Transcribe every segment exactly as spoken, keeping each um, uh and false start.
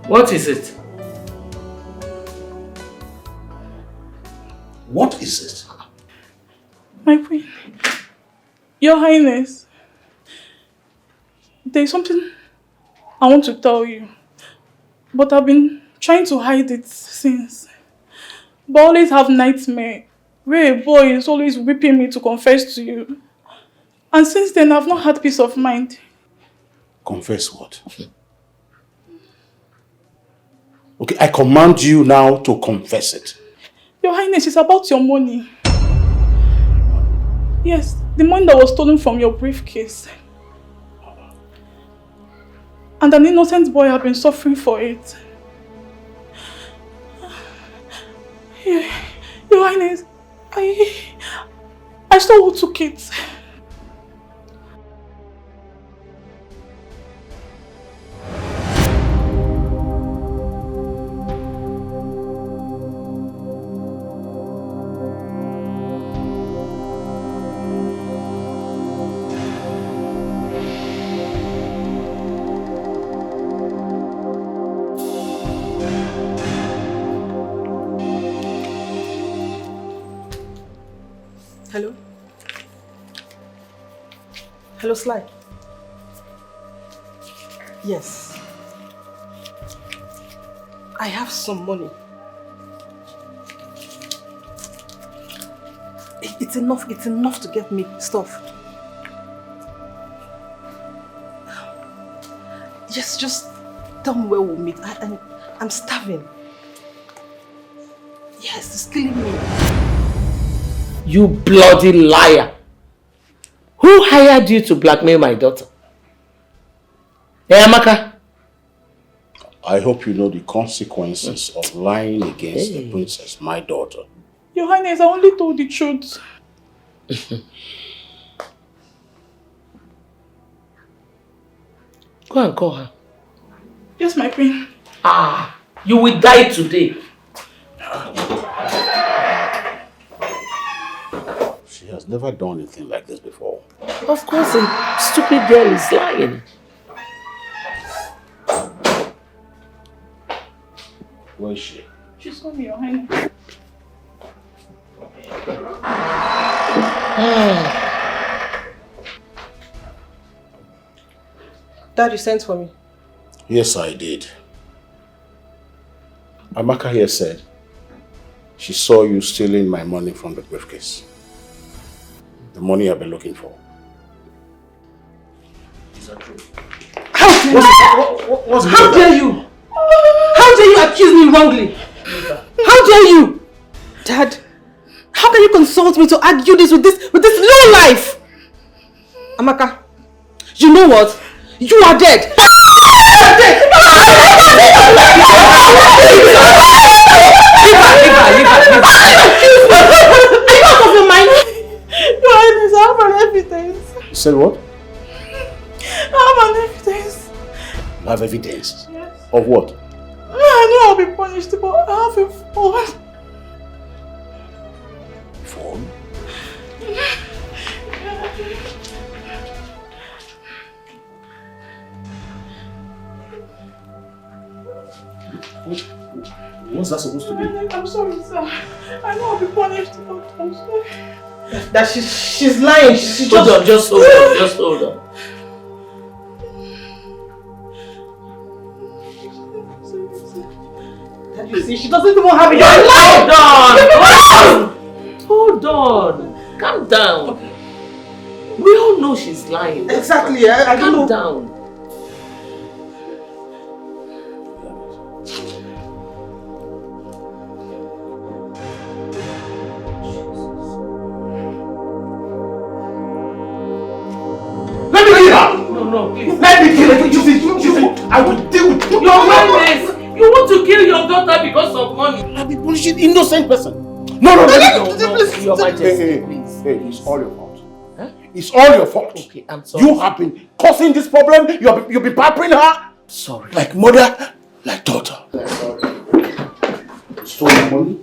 What is it? What is it? My queen, Your Highness, there's something I want to tell you, but I've been trying to hide it since. But I always have nightmare where a boy is always whipping me to confess to you. And since then, I've not had peace of mind. Confess what? Okay, I command you now to confess it. Your Highness, it's about your money. Yes, the money that was stolen from your briefcase. And an innocent boy has been suffering for it. Your, Your Highness, I, I saw who took it. Hello? Hello, Sly. Yes. I have some money. It- It's enough, it's enough to get me stuff. Yes, just tell me where we'll meet. I, I'm, I'm starving. Yes, it's killing me. You bloody liar! Who hired you to blackmail my daughter? Eh, Amaka? I hope you know the consequences of lying against the Hey. princess, my daughter. Your Highness, I only told the truth. Go and call her. Yes, my queen. Ah, you will die today. She has never done anything like this before. Of course, a stupid girl is lying. Where is she? She's coming, Your Highness. Dad, you sent for me? Yes, I did. Amaka here said she saw you stealing my money from the briefcase. The money I've been looking for. Is that true? How dare What's, you? what, what, what's How dare you? How dare you accuse me wrongly? How dare you? Dad, how can you consult me to argue this with this with this low life? Amaka, you know what? You are dead. You are dead. Leave her, leave her, leave her, leave her. Are you out of your mind? Your Highness, I have an evidence. You said what? I have an evidence. You have evidence? Yes. Of what? I know I'll be punished, but I have a phone. Phone? What, what's that supposed to be? I'm sorry, sir. I know I'll be punished, but I'm sorry. That she, she's lying. She, she Hold just on, just hold on, just hold on. That you see, she doesn't even have it. You're lying! Hold on! Hold on! Hold on! Calm down. We all know she's lying. Exactly. I, I don't Calm know. down. Let me kill her! No, no, please. Let me kill her! You see, you see, I will deal with you. Your Highness, you want to kill your daughter because of money? I've been punishing innocent person. No, no, no, no, no, no, please. Your Majesty, Hey, hey, please, hey, it's please. all your fault. Huh? It's all your fault. Okay, I'm sorry. You have been causing this problem. You have, you've been pampering her. Sorry. Like mother, like daughter. Stole my money.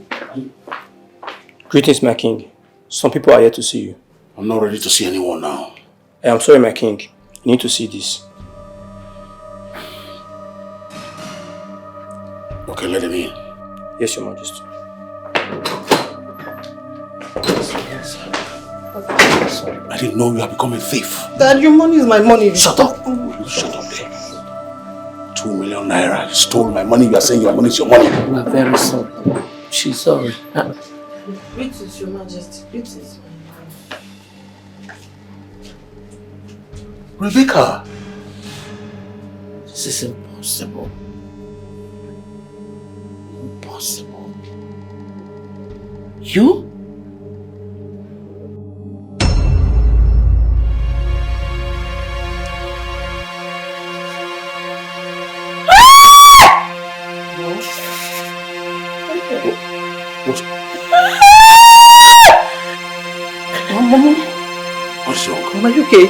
Greetings, my king. Some people are here to see you. I'm not ready to see anyone now. I am sorry, my king. You need to see this. Okay, let him in. Yes, Your Majesty. I didn't know you had become a thief. Dad, your money is my money. Shut up. You shut up there. Two million naira. You stole my money. You are saying your money is your money. I'm very sorry. She's sorry. Greetings, Your Majesty. Greetings. Rebecca! This is impossible. Impossible. You? What's, Mom, Mom, what's wrong? Mom, are you okay?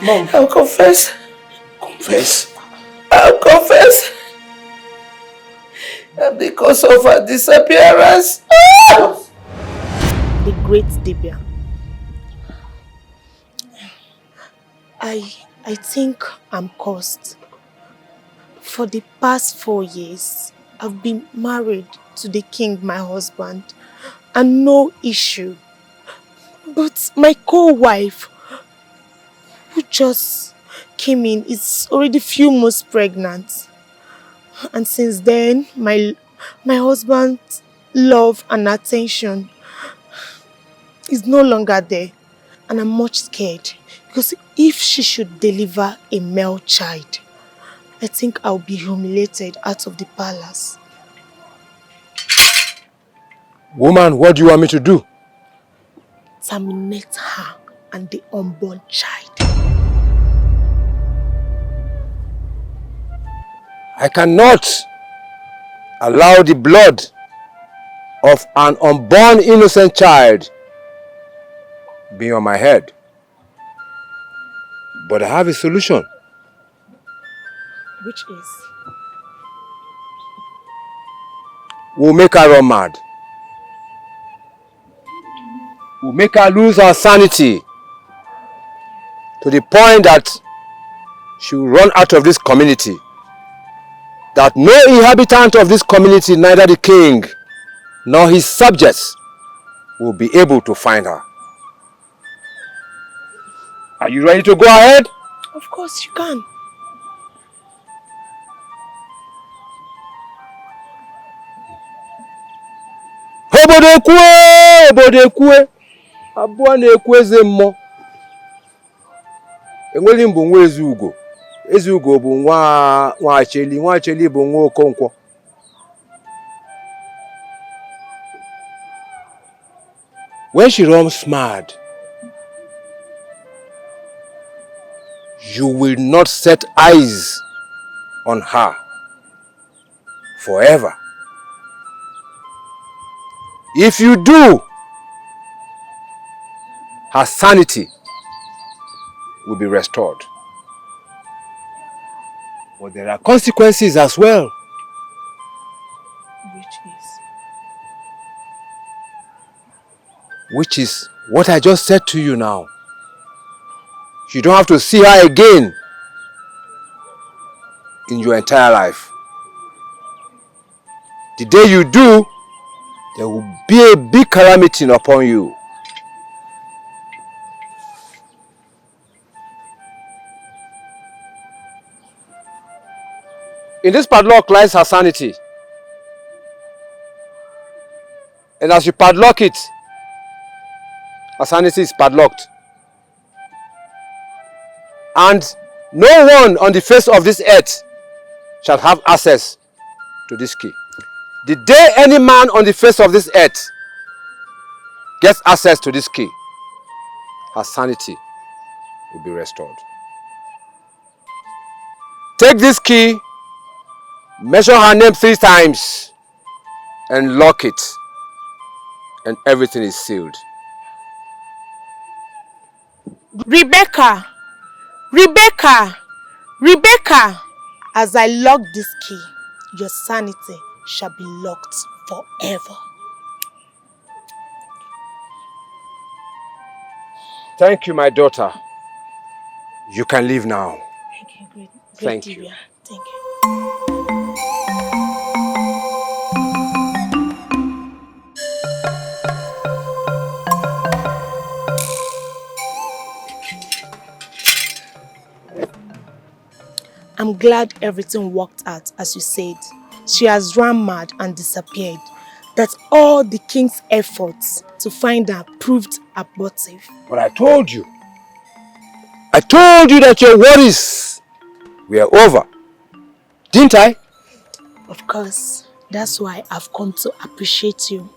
Mom, I'll confess. Confess? I'll confess. And because of her disappearance. The great Dibia. I I think I'm cursed. For the past four years, I've been married to the king, my husband, and no issue. But my co-wife, who just came in, is already few months pregnant. And since then, my my husband's love and attention is no longer there. And I'm much scared because if she should deliver a male child, I think I'll be humiliated out of the palace. Woman, what do you want me to do? Terminate her and the unborn child. I cannot allow the blood of an unborn innocent child be on my head. But I have a solution. Which is? We'll make her run mad. We'll make her lose her sanity to the point that she will run out of this community. That no inhabitant of this community, neither the king nor his subjects, will be able to find her. Are you ready to go ahead? Of course you can. Obodo kwue, obodo kwue, abụọ na-ekwu eze mmụọ. Enweli m bụ nwa Ezeugo. Ezeugo bụ nwa nwa Acheli, nwa Acheli bụ nwa Okonkwo. When she runs mad, you will not set eyes on her forever. If you do, her sanity will be restored. But there are consequences as well. Which is? Which is what I just said to you now. You don't have to see her again in your entire life. The day you do, there will be a big calamity upon you. In this padlock lies her sanity. And as you padlock it, her sanity is padlocked. And no one on the face of this earth shall have access to this key. The day any man on the face of this earth gets access to this key, her sanity will be restored. Take this key, mention her name three times, and lock it, and everything is sealed. Rebecca! Rebecca! Rebecca! As I lock this key, your sanity shall be locked forever. Thank you, my daughter. You can leave now. Thank you, great. Thank you. Thank you. I'm glad everything worked out as you said. She has run mad and disappeared. That all the king's efforts to find her proved abortive. But I told you, I told you that your worries were over. Didn't I? Of course, that's why I've come to appreciate you.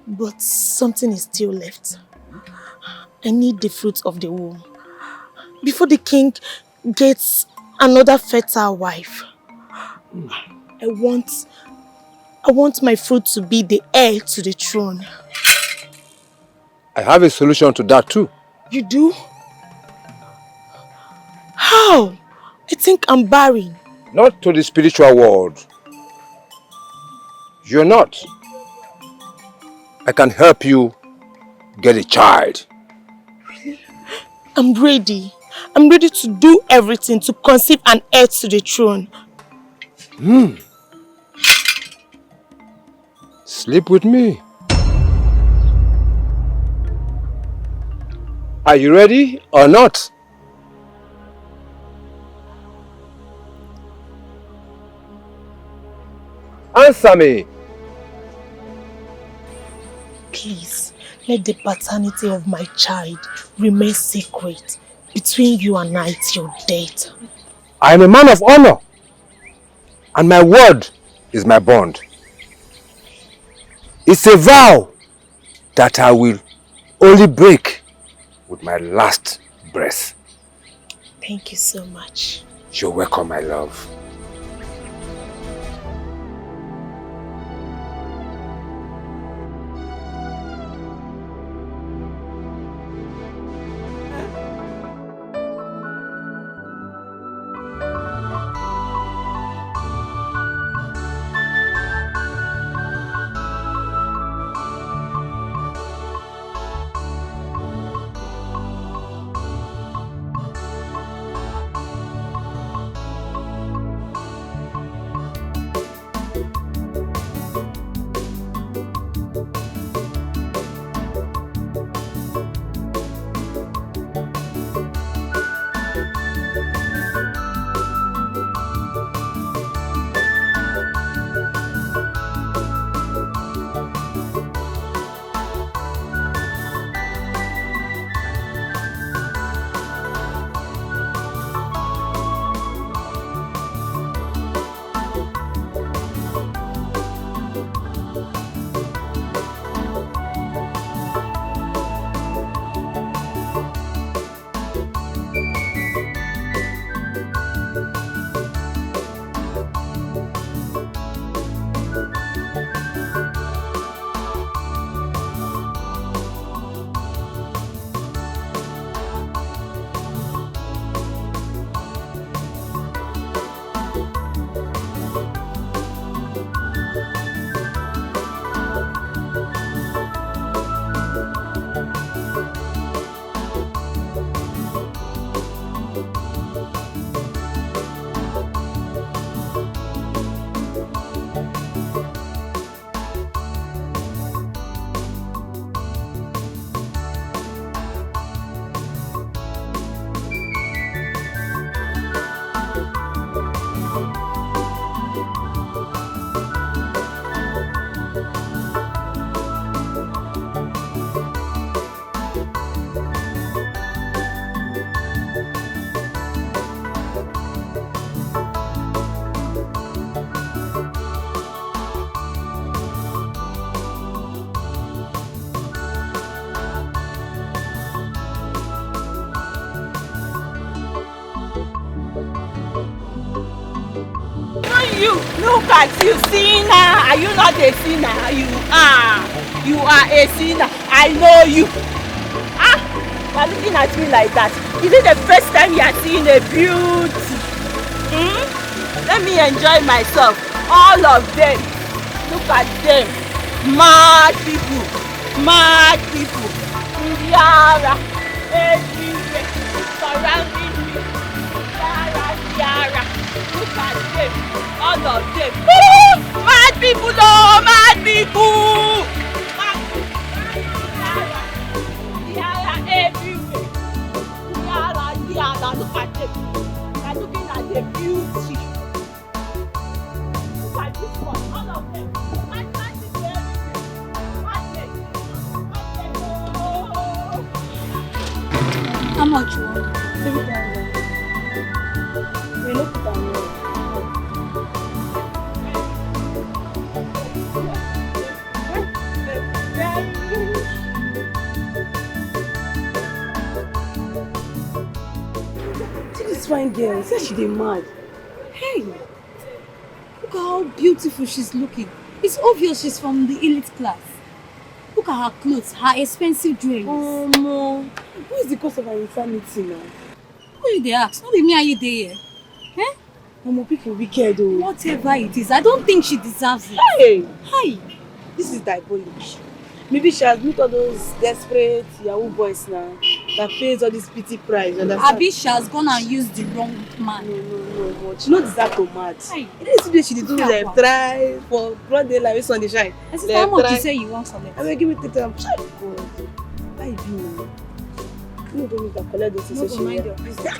But something is still left. I need the fruit of the womb. Before the king gets another fertile wife, I want, I want my fruit to be the heir to the throne. I have a solution to that too. You do? How? I think I'm barren. Not to the spiritual world. You're not. I can help you get a child. I'm ready. I'm ready to do everything to conceive an heir to the throne. Hmm. Sleep with me. Are you ready or not? Answer me. Please, let the paternity of my child remain secret between you and I till death. I am a man of honor, and my word is my bond. It's a vow that I will only break with my last breath. Thank you so much. You're welcome, my love. You, look at you, sinner. Are you not a sinner? You are. You are a sinner. I know you. Ah, you are looking at me like that. Is it the first time you are seeing a beauty? Hmm? Let me enjoy myself. All of them. Look at them. Mad people. Mad people. Yara. Everywhere. Surrounding me. Yara, Yara. Mad dem, all of them. Mad people, oh, mad people. Mad people, yara, yara everywhere. Yara, yara, look at them. They are looking at the beauty. Look at this one, all of them. Mad, mad people everywhere. Mad dem. Mad dem, oh. How much you want? Three thousand. We no put am well. See this fine girl, say she dey mad. Hey, look at how beautiful she's looking. It's obvious she's from the elite class. Look at her clothes, her expensive jewelry. Omo, who is the cause of her insanity now? Who you dey ask? No be me and you dey here. Eh? Omo, people wicked o. Whatever it is, I don't think she deserves it. Hey! Hi! This is diabolic. Maybe she has meet all those desperate Yahoo boys now that pays all this petty price, you understand? Abi she has gone and used the wrong man. No, no, no, no. She no deserve to mad. Hey! You know, see the way she dey do, like, try for broad daylight, wey sun dey shine. My sister, how much you say you wan collect? Abeg, give me three thousand. Chai, God. How e be now? You go make I collect those things. No go mind your business.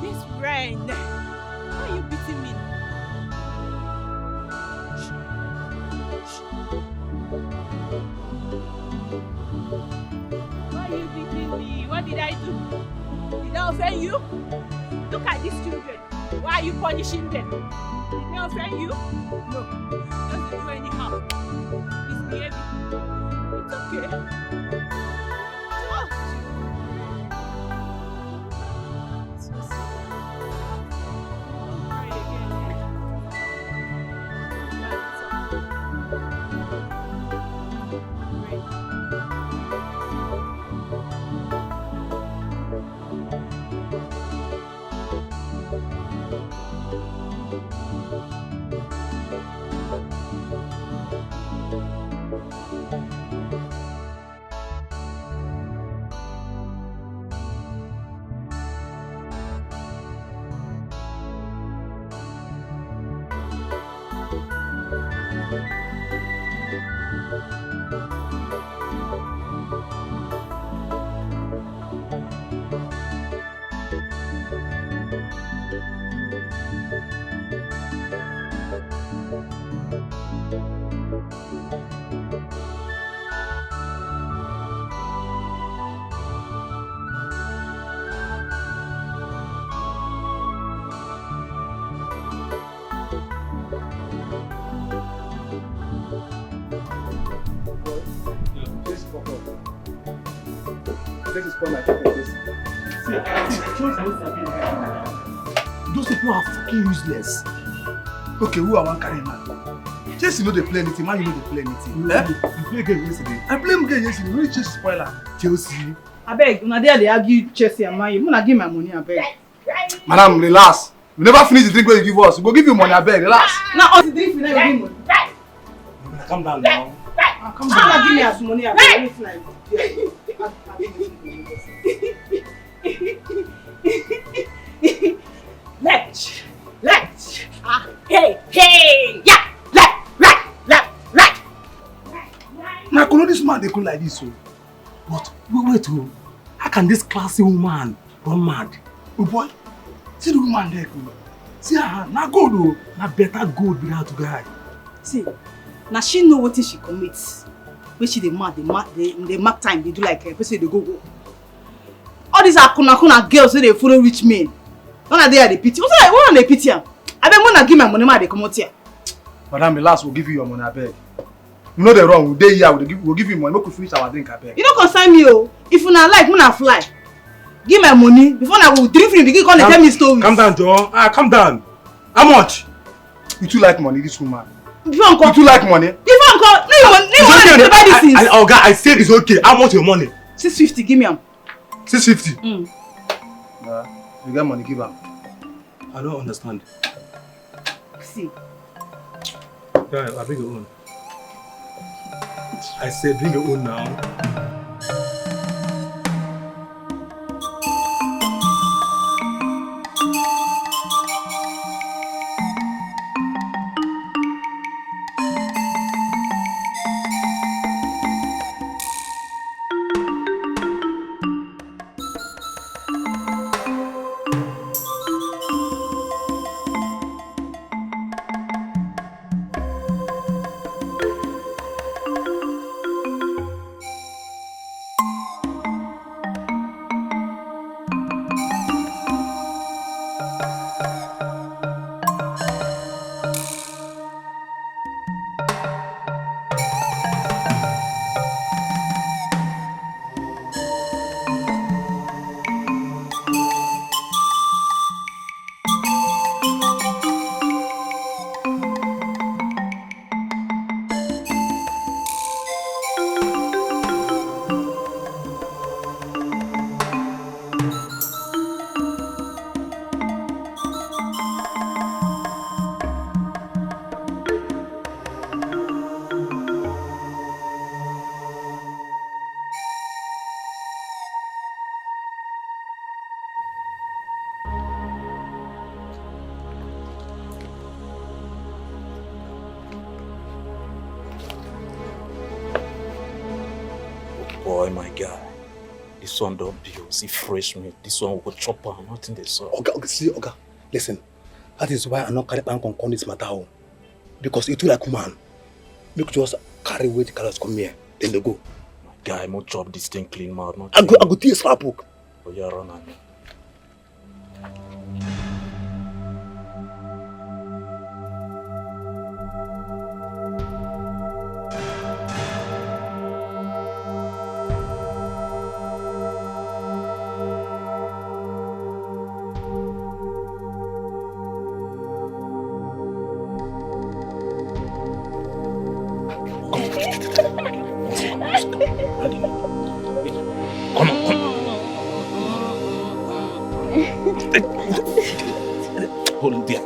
This rain. Why are you beating me? Why are you beating me? What did I do? Did I offend you? Look at these children. Why are you punishing them? Did they offend you? No. Just dey do anyhow. Misbehaving. It's okay. Oh. Fuck up. This is called my fucking place. See, see, Jones no sabi anything. Those people are fucking useless. Okay, who I wan carry now? Chelsea no dey play anything, Man U no dey play anything. You, eh? You play game yesterday. I play game yesterday. Wey Chelsea spoil am? Chelsea. Abeg, una dey dey argue Chelsea and Man U. Una give my money, abeg. Madam, relax. We never finish the drink wey you give us. We go give you money, abeg. Relax. Na all the drink we never give money. Calm down now. Ah, calm down. Una give me as money, abeg. Anything I do. Left, left. Ah, hey, hey, yeah. Left, right, left, right. Na kolo this man dey go like this o. But wait, wait o. How can this classy woman run mad? Oh boy, see the woman there go. See her hand, na gold o. Na better gold be that, guy. See, na she know wetin she commit. Wey she dey mad, dey mad, dey, dey mark time, dey do like, eh, person dey go go. All these akuna kuna girls wey dey follow rich men. Una dey, I dey pity. Una dey pity am. Abeg, una give my money, make I dey comot here. Madam, relax, we'll give you your money, abeg. We no dey run, we dey here, we dey give, we'll give you money, make we finish our drink, abeg. E no concern me o. If una like, una fly. Give my money before una go drink finish, begin come dey tell me stories. Calm down, Joe. Ah, calm down. How much? You too like money, this woman. Before nko. You too like money. Before nko. No, you want, no, you want to buy this things. I, I, Oga, I said it's okay. How much your money? Six fifty, give me am. Six fifty? Mm. Uh, you get money, give am. I don't understand. See. Yeah, I bring your own. I said bring your own now. Boy, my guy, this one don be o. See fresh meat. This one we go chop am. Nothing dey sup. Oga, oga, see, oga, listen. That is why I no carry pan come come this matter o. Because you too like woman. Make you just carry weight carrots come here. Then they go. My guy, mo chop this thing clean mouth. No I go, I go tear slap book. Oh yeah, run am. Come on, come on. Hold it there.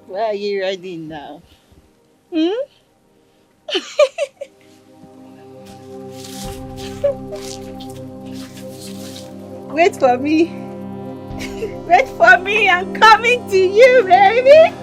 Why are you riding now? Hmm? Wait for me. Wait for me. I'm coming to you, baby.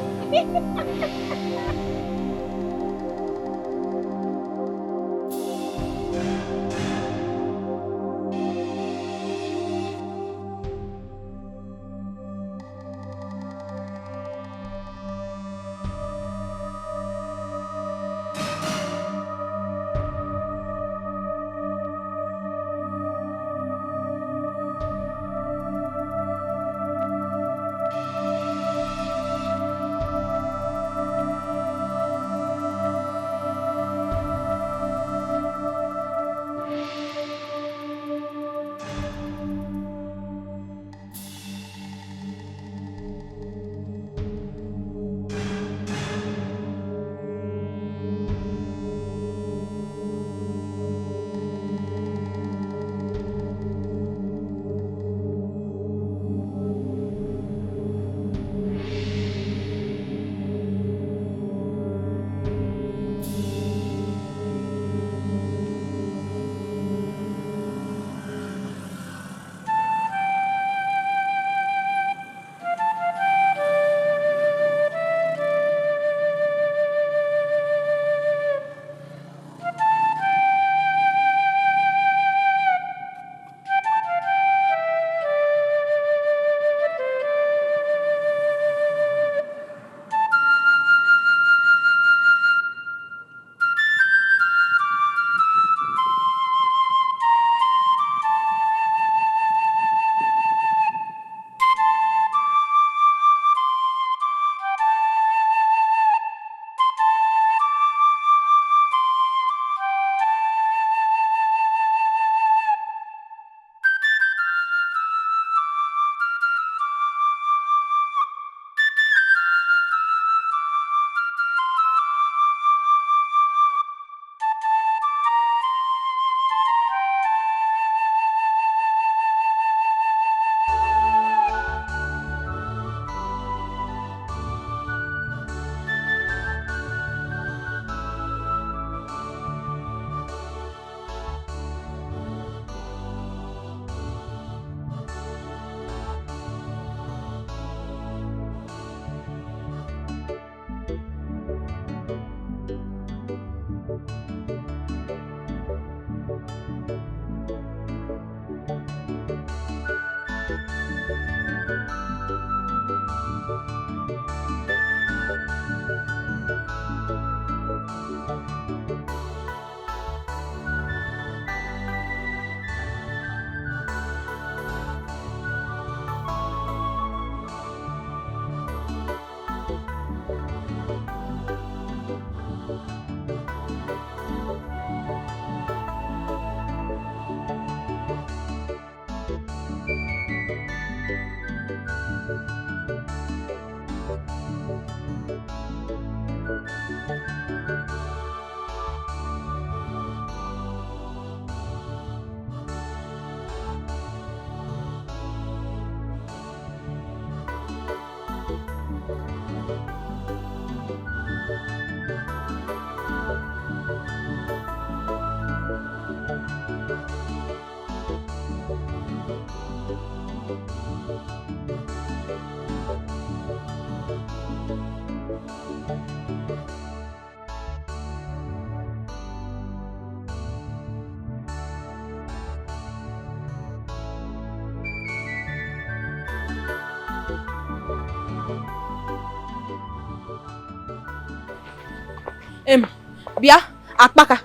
Bia, Akpaka.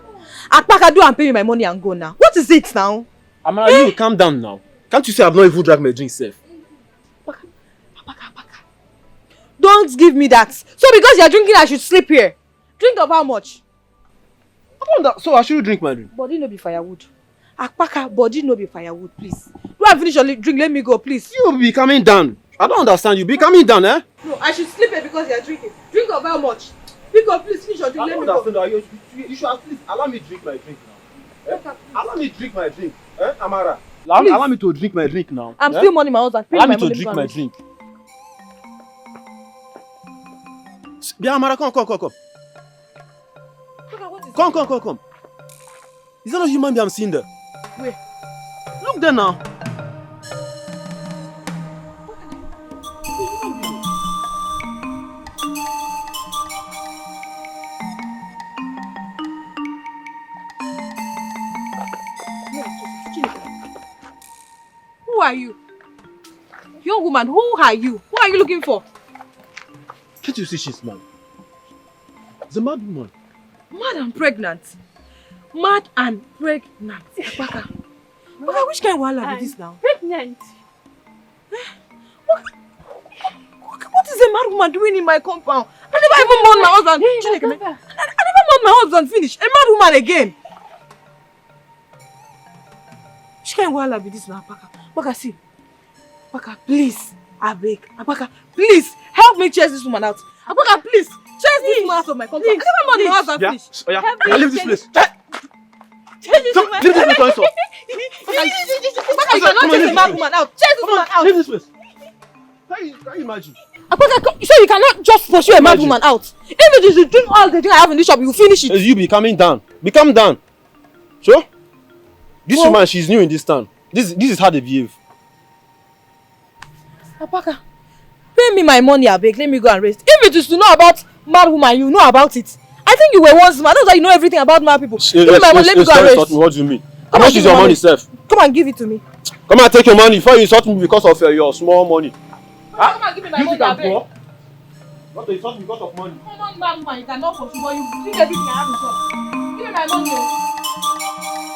Akpaka, do and pay me my money and go now. What is it now? Amara, you calm down now. Can't you see I've not even drank my drink sef? Akpaka, Akpaka, Akpaka. Don't give me that. So because you're drinking, I should sleep here. Drink of how much? I don't under- so I should drink my drink. Body no be firewood. Akpaka, body no be firewood, please. Do I finish your li- drink? Let me go, please. You be coming down. I don't understand you. Be coming down, eh? No, I should sleep here because you're drinking. Drink of how much? Pick up, please finish your drink. I Let don't me go. Understand. You, you, you should at least allow me drink my drink now. Eh? Akpaka, Allow me drink my drink. Eh, Amara? Allow, Please. Allow me to drink my drink now. I'm Eh? still mourning my husband. Pay Allow me me my to money, drink go my and drink. S- Bia, Amara, come, come, come, come. Akpaka, what is Come, come, come, come. Is that not human being I'm seeing there? Where? Look there now. Who are you? Young woman, who are you? Who are you looking for? Can't you see she's mad? It's a mad woman. Mad and pregnant. Mad and pregnant. Akpaka. Akpaka, which kind of wahala be this now? Pregnant. What, what, what is a mad woman doing in my compound? I never even mourn my husband. Hey, Chineke, my man. brother. I, I never mourn my husband finish. A mad woman again. Which kind of wahala be this now, Akpaka? Akpaka, see. Akpaka, please. Abeg. Akpaka, please. Help me chase this woman out. Akpaka, please. Chase this woman out of my compound. I never mourn my husband Yeah? finish. Oh, yeah. Help Yeah, me leave this take- place. Hey! Chase this Come, woman. leave this place, Tonso. Akpaka, you cannot chase a mad woman out. Chase this Come woman on, out. Leave this place. Can you, can you imagine? Akpaka, come- so you cannot just pursue a mad Imagine. Woman out. If it is to drink all the drink I have in this shop, you finish it. Hey, you be coming down. Be calm down. Sure? This Well- woman, she's new in this town. This, this is how they behave. Akpaka, pay me my money, abeg. Let me go and rest. If it is to know about mad woman, you know about it. I think you were once mad. That's why you know everything about mad people. Give me my money. Let me go and rest. What do you mean? How Come much and is give your me money, sef? Come and give it to me. Come and take your money before you insult me because of uh, your small money. Come and give me my money, abeg. Not to insult me because of money. Common mad woman, you cannot pursue, but you drink everything I have in shop. Give me my money, oh.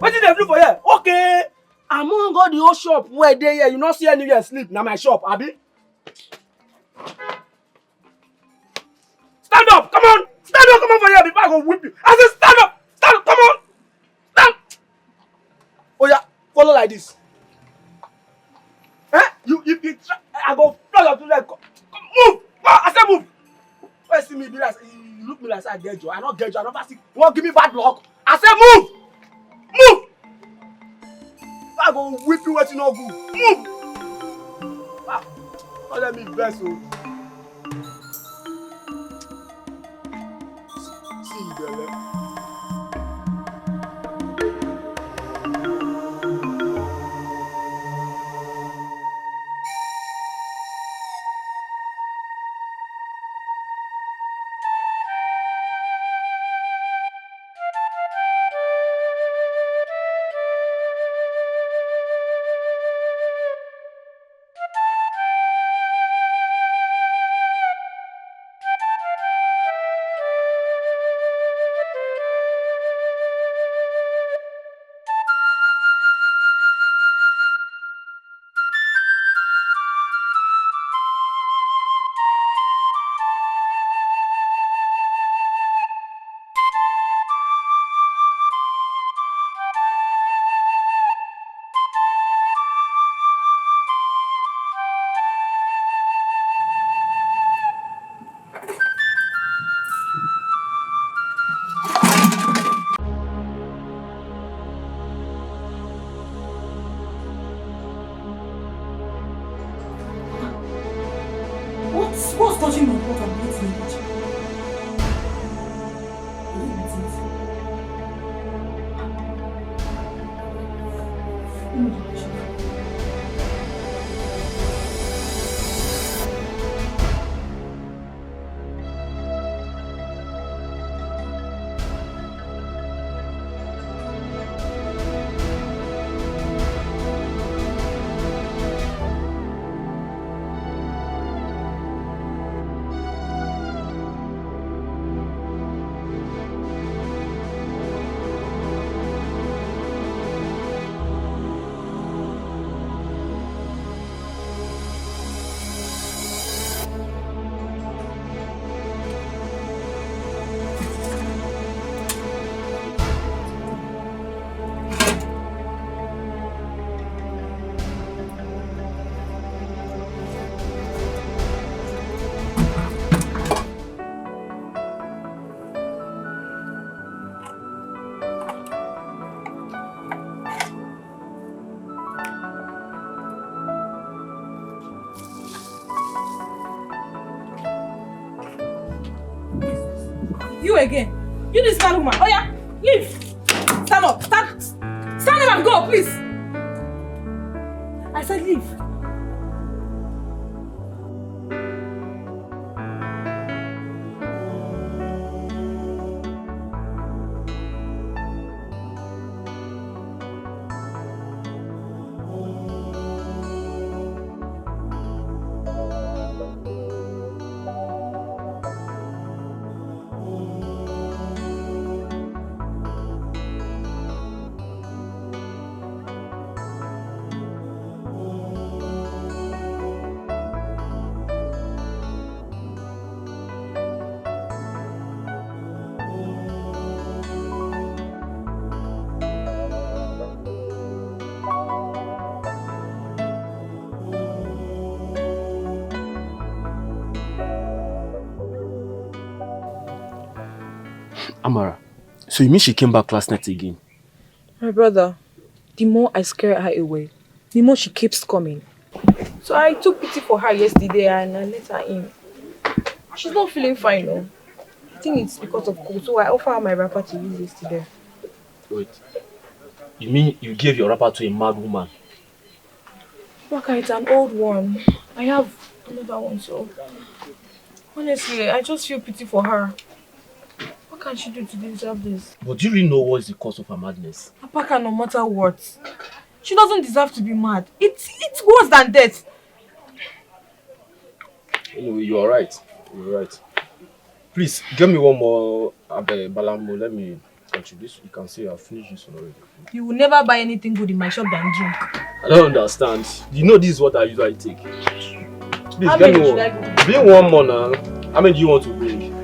Wetin dey do for here? Okay. Among all the whole shop wey dey here, you no see anywhere sleep. Na my shop, abi? Stand up, come on. Stand up, come on for here before I go whip you. I say stand up, stand up, come on. Stand. Oh yeah, follow like this. Eh? You, if you try, I go flog your two leg. Come, come, move. Go, I say move. When you see me, be like, you look me like say I get you. I no get you. I no pass you. You wan give me bad luck? I say move. Move. I go whip you wetin no good. Move. Ah, no let me vex o. See you, belle. What's, what's touching my pot and plates in the kitchen? Will it be things? Let me go check. You again. You this mad woman. Oh yeah, leave. Stand up. Stand. Stand up and go, please. I said leave. Amara, so you mean she came back last night again? My brother, the more I scare her away, the more she keeps coming. So I took pity for her yesterday and I let her in. She's not feeling fine, no. I think it's because of cold, so I offered her my wrapper to use yesterday. Wait, you mean you gave your wrapper to a mad woman? Waka, it's an old one. I have another one, so honestly, I just feel pity for her. What can she do to deserve this? But do you really know what is the cause of her madness? Apaka, no matter what, she doesn't deserve to be mad. It's it's worse than death. Anyway, you're right. You're right. Please, get me one more Abe Balamo. Let me contribute. You can see I've finished this one already. You will never buy anything good in my shop than drink. I don't understand. You know this is what I usually take. Please, How get many me should one. I go? Bring one more now. How many do you want to bring?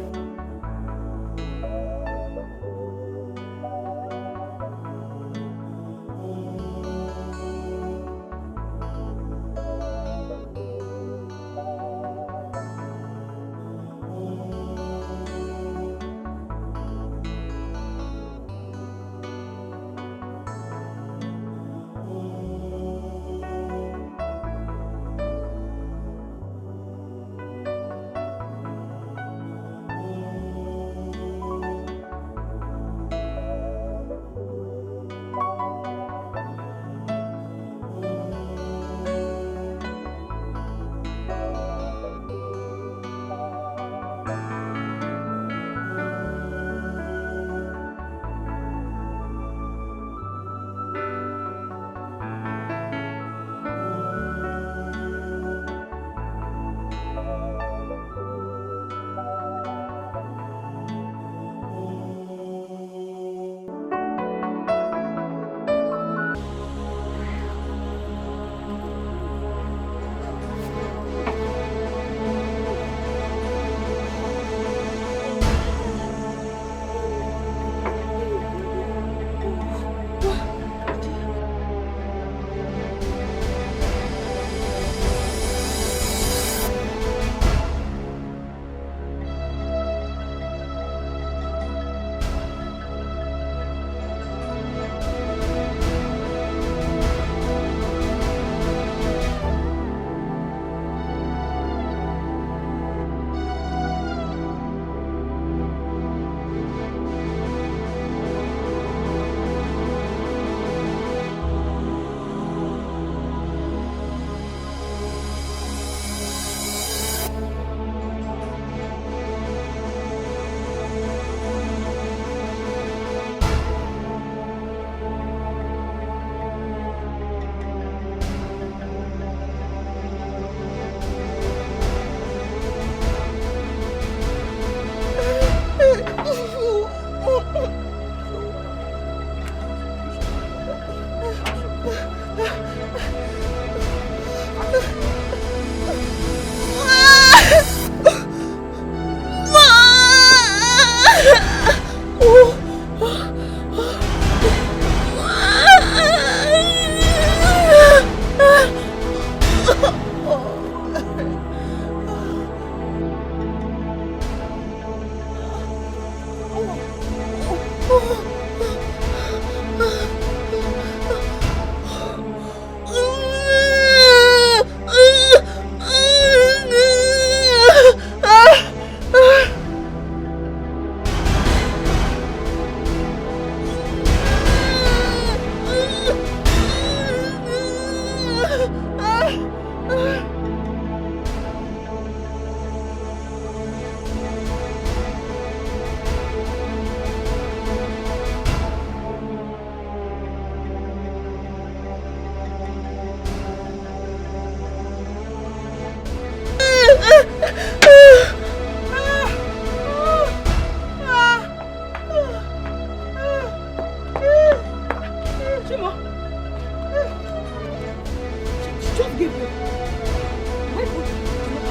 Just give me.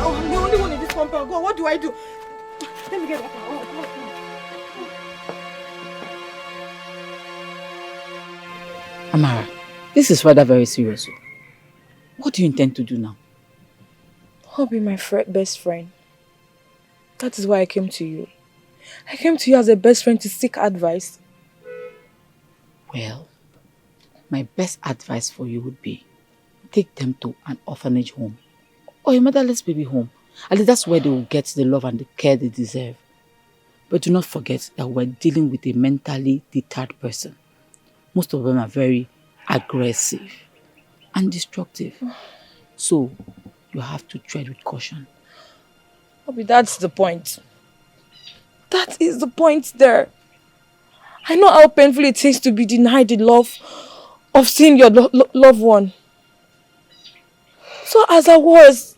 Oh, I'm the only one in this compound. God, what do I do? Let me get that. Oh, oh, oh. Amara, this is rather very serious. Oh. What do you intend to do now? I'll be my fr- best friend. That is why I came to you. I came to you as a best friend to seek advice. Well, my best advice for you would be take them to an orphanage home or a motherless baby home. At least that's where they will get the love and the care they deserve. But do not forget that we're dealing with a mentally deterred person. Most of them are very aggressive and destructive. So you have to tread with caution. Obi, that's the point. That is the point there. I know how painful it is to be denied the love of seeing your lo- lo- loved one. So as I was,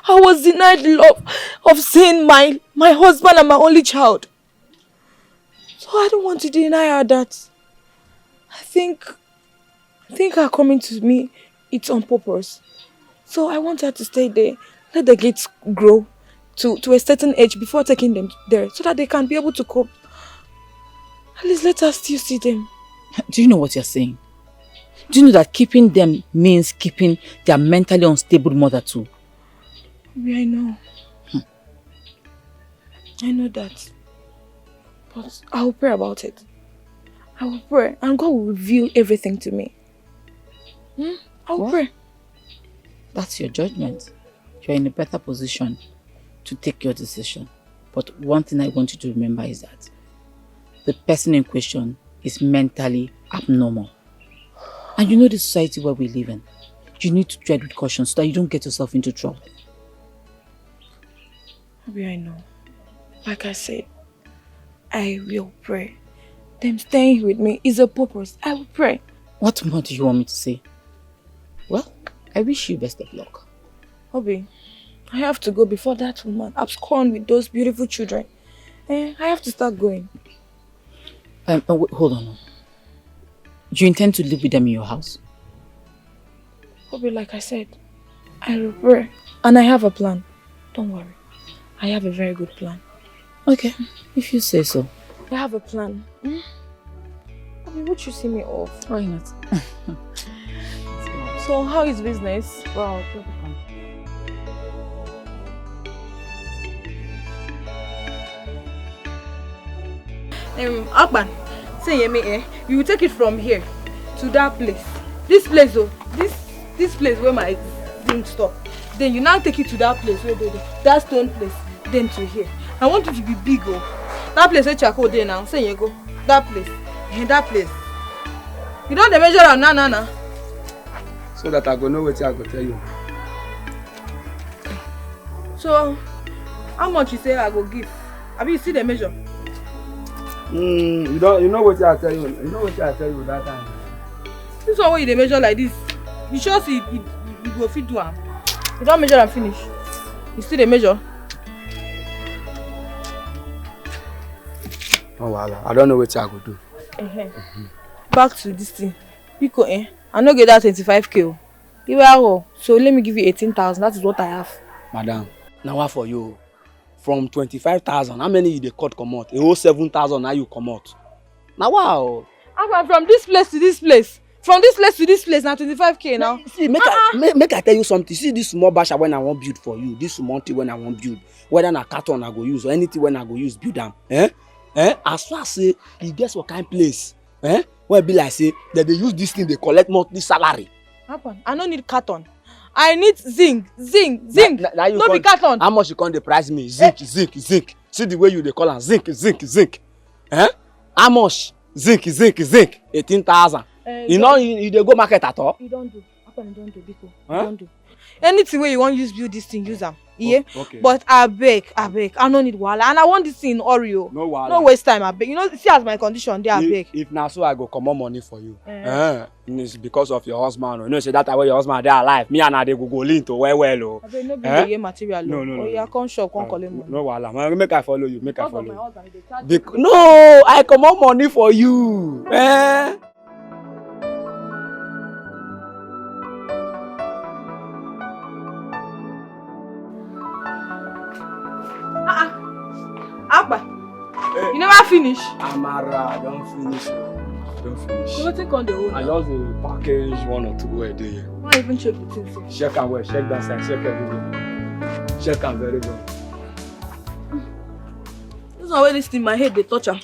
I was denied the love of seeing my, my husband and my only child. So I don't want to deny her that. I think, I think her coming to me, it's on purpose. So I want her to stay there, let the kids grow to, to a certain age before taking them there, so that they can be able to cope. At least let us still see them. Do you know what you're saying? Do you know that keeping them means keeping their mentally unstable mother too? Yeah, I know. Hmm. I know that. But I will pray about it. I will pray, and God will reveal everything to me. Hmm? I will Well, pray. That's your judgment. You're in a better position to take your decision. But one thing I want you to remember is that the person in question is mentally abnormal. And you know the society where we live in. You need to tread with caution so that you don't get yourself into trouble. Obi, I know. Like I said, I will pray. Them staying with me is a purpose. I will pray. What more do you want me to say? Well, I wish you best of luck. Obi, I have to go before that woman abscond with those beautiful children. Eh, I have to start going. Um, uh, wait, hold on. Do you intend to live with them in your house? Obi, like I said, I will pray. And I have a plan. Don't worry. I have a very good plan. Okay, if you say so. I have a plan. Hmm? Obi, would you see me off? Why not? So, how is business? Wow, people come. Um, Akpan, say Yemi, eh? You will take it from here to that place. This place, oh, this this place where my thing stop. Then you now take it to that place where they, that stone place. Then to here. I want you to be big, oh. That place where charcoal dey now, say you go. That place, eh, that place. You don't measure am now, now, now. So that I go know wetin I go tell you. So, how much you say I go give? Abi you see the measure? Mm, you don't, you know what I tell you. You know what I tell you that time. This one wey you dey measure like this, you sure say you, you, you go fit do am? You don measure am finish. You still dey measure? No wahala. I don't know what I go do. Uh-huh. Back to this thing. Biko, eh? I no get that twenty-five K o. You are all. So let me give you eighteen thousand. That is what I have. Madam, now what for you? From twenty-five thousand, how many you dey cut comot? A whole seven thousand now you comot. Now wow. Akpan, from this place to this place. From this place to this place, na twenty-five K now. See, make I, make, make I tell you something. See this small basha when I wan build for you, this small thing when I wan build, whether na carton I go use or anything when I go use build am. Eh? Eh? As far as say, e get some kind place, eh? Wey be like say, dem dey use this thing dey collect monthly salary. Akpan, I no need carton. I need zinc, zinc, zinc. Na, na, na you No be come, carton. How much you come dey price me? Zinc, zinc, zinc. See the way you dey call am, zinc, zinc, zinc. Eh? How much? Zinc, zinc, zinc. Eighteen thousand. Eh, You you know, don't you, you dey go market at all? You don do. Akpan, you don do, biko. Huh? You don do. Anything wey you wan use build this thing, use am. Yeah? Oh, okay. But abeg, abeg, I no need wahala. And I want this thing in hurry o. No wahala. No waste time, abeg. You know, see as my condition dey, If, abeg. if na so I go comot money for you. Eh. Eh, it's because of your husband o. You know say that time wey your husband dey alive, me and I dey go go lean to well well o. Abeg, no be Eh? yeye material o. No, no, no, Oya, no. come shop, come Ah, collect money. No wahala. Ma-, make I follow you, make I Because of follow my you. husband, you dey charge Bec-, me. no, I comot money for you. Eh? Finish. Amara, I don finish. I don finish. So wetin come dey hold? I just dey package one or two wey dey here. Why even check the thing sef? Check am well, check that side, check everywhere. Check am very well. This one wey this thing my head dey touch am.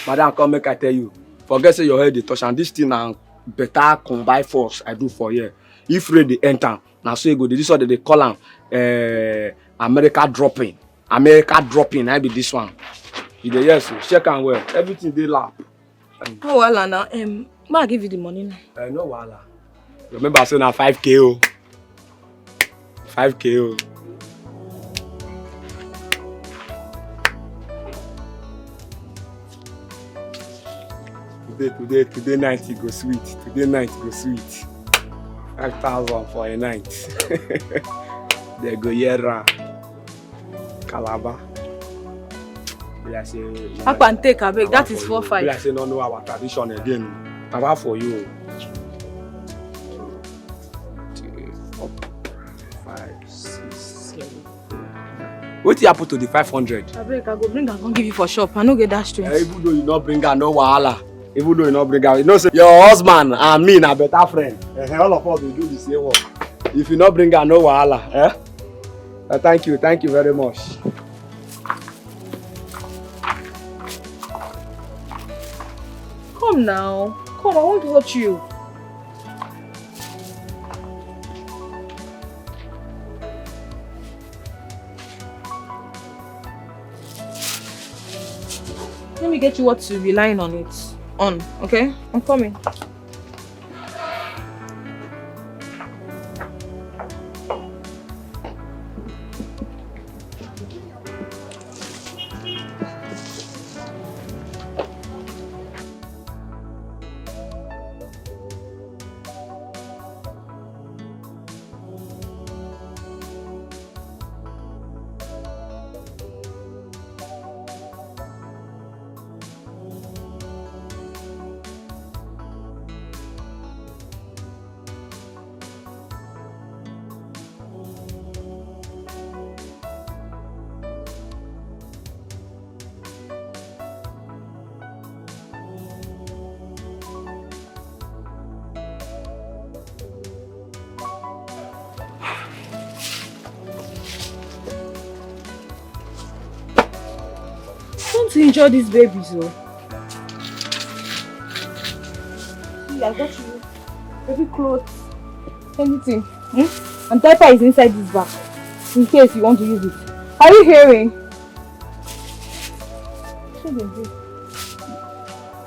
Madam, come make I tell you. Forget say your head dey touch am. This thing na better combine force I do for here. If rain dey enter, na so e go dey. This one dem dey call am eh, America dropping. America dropping, na be this one. You dey hear so? Check am well. Everything dey lap. No wahala na. Um, ma give you the money now. Eh, no wahala. Remember say na five K o. Five K o. Today, today, today night e go sweet. Today night e go sweet. Five thousand for a night. They go hear am. Calabar. Be like say. Akpan take abeg, that is four Be five. Like say no know our tradition again. Calabar for you. Two, four, five, six, seven. Wetin happen to the five hundred? Abeg, I go bring am come give you for shop. I no get that Eh, strength. even though you no bring am, no wahala. Even though you no bring am, you know say your husband and me na better friend. Eh, all of us dey do the same work. If you no bring am, no wahala. Eh? Eh, thank you, thank you very much. Come now. Come, I won't hurt you. Let me get you what to be lying on it. On, okay? I'm coming. Don't injure these babies, oh. See, I got you baby clothes, anything. Hmm? And diaper is inside this bag, in case you want to use it. Are you hearing?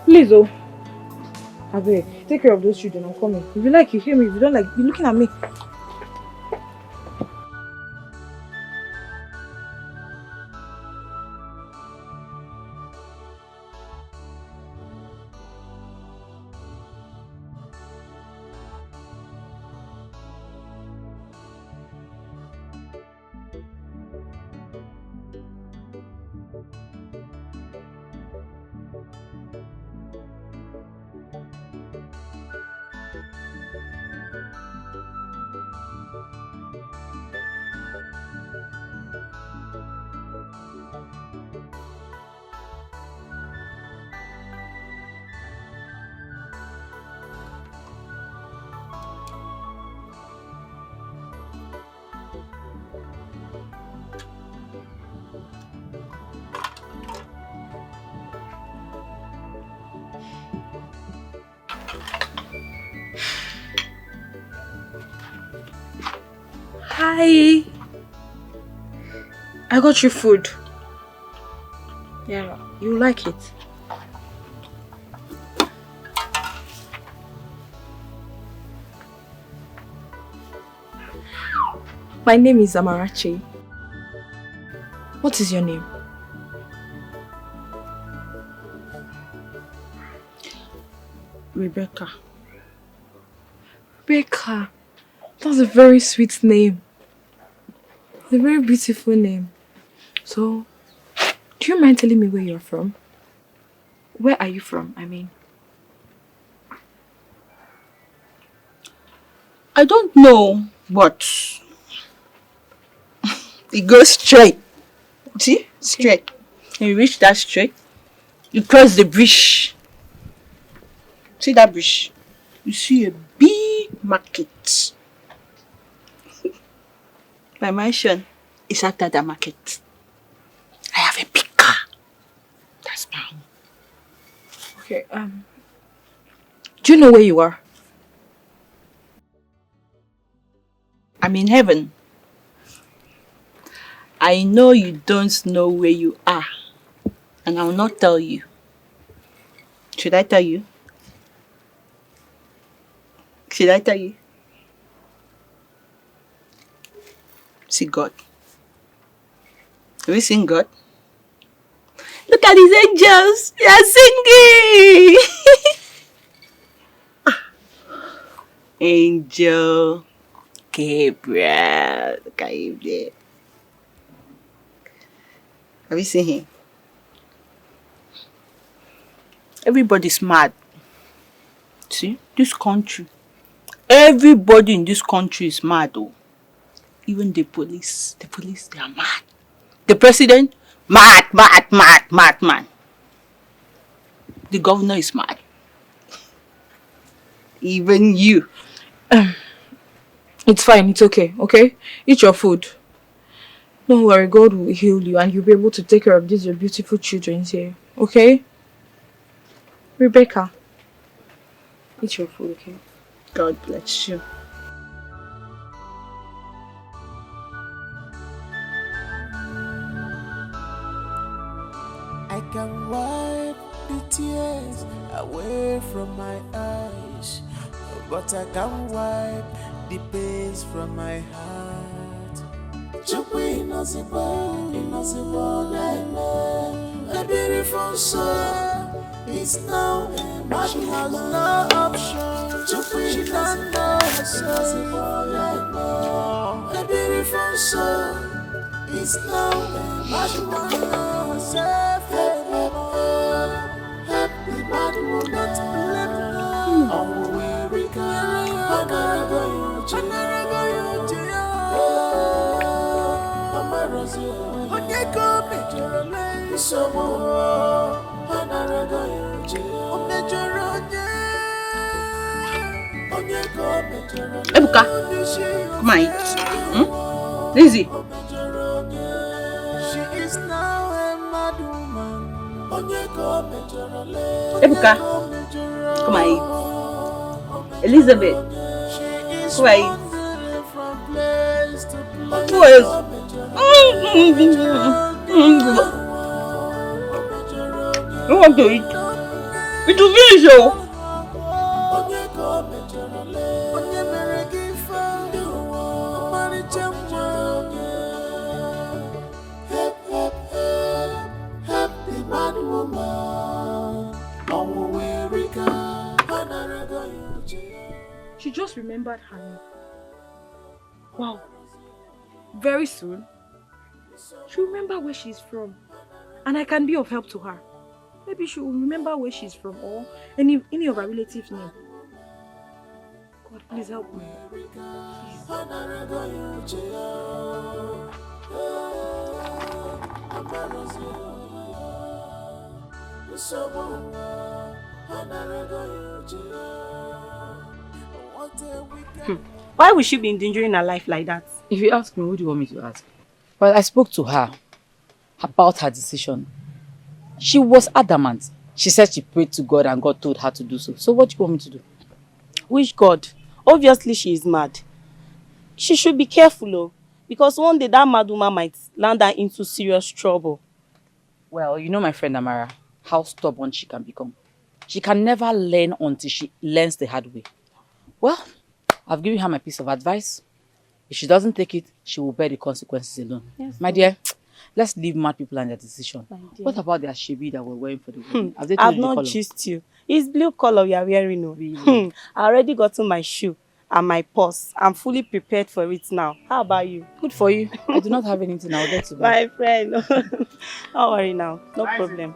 Please, oh. Abeg, take care of those children. I'm coming. If you like, you hear me. If you don't like, be looking at me. Hi. I got you food. Yeah, you like it. My name is Amarachi. What is your name? Rebecca. Rebecca. That's a very sweet name. A very beautiful name. So, do you mind telling me where you're from? Where are you from, I mean? I don't know, but it goes straight. See? Straight. You reach that street, you cross the bridge. See that bridge? You see a big market. My mansion is after the market. I have a big car. That's my home. Okay, um, do you know where you are? I'm in heaven. I know you don't know where you are, and I will not tell you. Should I tell you? Should I tell you? See God. Have you seen God? Look at these angels. They are singing. Angel Gabriel. Look at him there. Have you seen him? Everybody's mad. See, this country. Everybody in this country is mad, oh. Even the police. The police, they are mad. The president, mad, mad, mad, mad, man. The governor is mad. Even you. It's fine, it's okay, okay? Eat your food. Don't worry, God will heal you and you'll be able to take care of these your beautiful children here, okay? Rebecca, eat your food, okay? God bless you. I can wipe the tears away from my eyes, but I can't wipe the pains from my heart. Chukwu Inozigbo, Inozigbo Leme, a beautiful soul is now a madwoman. She has no option. Chukwu Inozigbo, Inozigbo Leme, a beautiful soul is now a madwoman. Save her, help the madwoman. Ọnwụ wee rika, ọ narago ya uche ya. Ọ marazi onye ka o mejọrọ lee nsogbu. Ọ narago ya uche ya. O mejọrọ onye. Onye ka o mejọrọ lee. Ebuka, come and eat. Hmm? Lizzie. She is now a madwoman. Onye ka o mejọrọ lee. Ebuka, come and eat. Elizabeth, come and eat. Who else? Who want to eat? It will finish, oh. She just remembered her name. Wow. Very soon, she'll remember where she's from. And I can be of help to her. Maybe she will remember where she's from or any any of her relatives' name. God, please help me. Please. Hmm. Why would she be endangering her life like that? If you ask me, who do you want me to ask? Well, I spoke to her about her decision. She was adamant. She said she prayed to God and God told her to do so. So what do you want me to do? Which God? Obviously, she is mad. She should be careful, oh, because one day that mad woman might land her into serious trouble. Well, you know my friend Amara, how stubborn she can become. She can never learn until she learns the hard way. Well, I've given her my piece of advice. If she doesn't take it, she will bear the consequences alone. Yes, my dear, let's leave mad people and their decision. What about the asoebi that we're wearing for the wedding? Hmm. Have they told I've you the not color? Gist you. It's blue color we are wearing, oh. Really? Hmm. I already gotten my shoe and my purse. I'm fully prepared for it now. How about you? Good for you. I do not have anything. I'll get to buy. My friend. Don't worry now. No problem.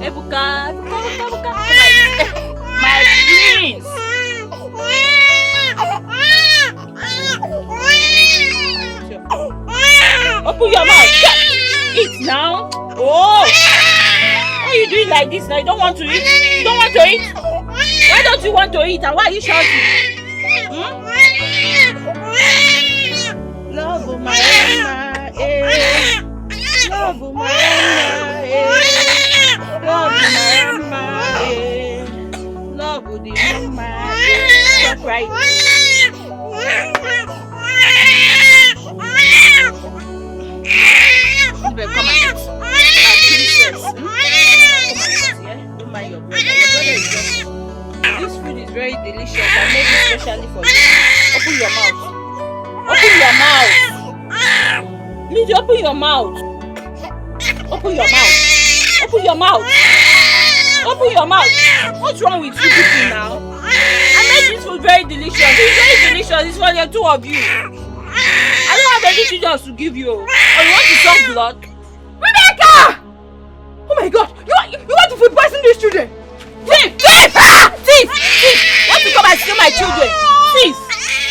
Ebuka, Ebuka, Ebuka, Ebuka. My, my prince. Open your mouth. Eat now. Oh. Why are you doing like this now? You don't want to eat? You don't want to eat? Why don't you want to eat? And why are you shouting? Hmm? Love my mama, eh. Love my mama, eh. Love my mama, eh. Love the mama, eh. Stop crying. Come and eat. Come and eat, eh? Don't mind your brother. Your brother is just... This food is very delicious. I made it specially for you. Open your mouth. Open your mouth. Please open your mouth. Open your mouth. Open your mouth. Open your mouth. What's wrong with you people now? I made this food very delicious. It's very delicious. It's for the two of you. I don't have any children to give you. Or you want to suck blood? Rebecca! Oh my God! You, you want to food poison these children? Thief! Thief! Ah! Thief! Thief! Want to come and steal my children? Thief!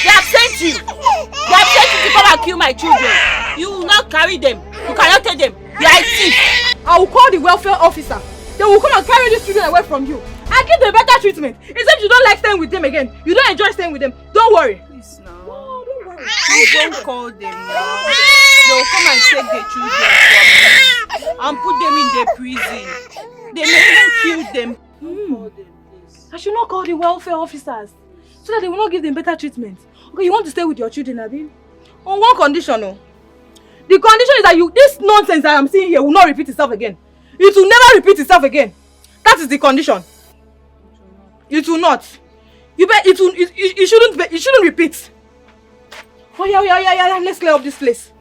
They have sent you. They have sent you to come and kill my children. You will not carry them. You cannot take them. You are a thief. I will call the welfare officer. They will come and carry these children away from you. I give them better treatment. Except you don't like staying with them again. You don't enjoy staying with them. Don't worry. Please now. No, don't worry. Please don't call them now. They will come and take the children from me and put them in the prison. They may even kill them. Don't call them, please. I should not call the welfare officers so that they will not give them better treatment. Okay, you want to stay with your children, Abi? On one condition, oh. The condition is that you, this nonsense that I'm seeing here will not repeat itself again. It will never repeat itself again. That is the condition. It will not. You bet it will. It, it, it shouldn't. Be, it shouldn't repeat. Oh yeah, oh yeah, oh yeah, yeah. Let's clear up this place.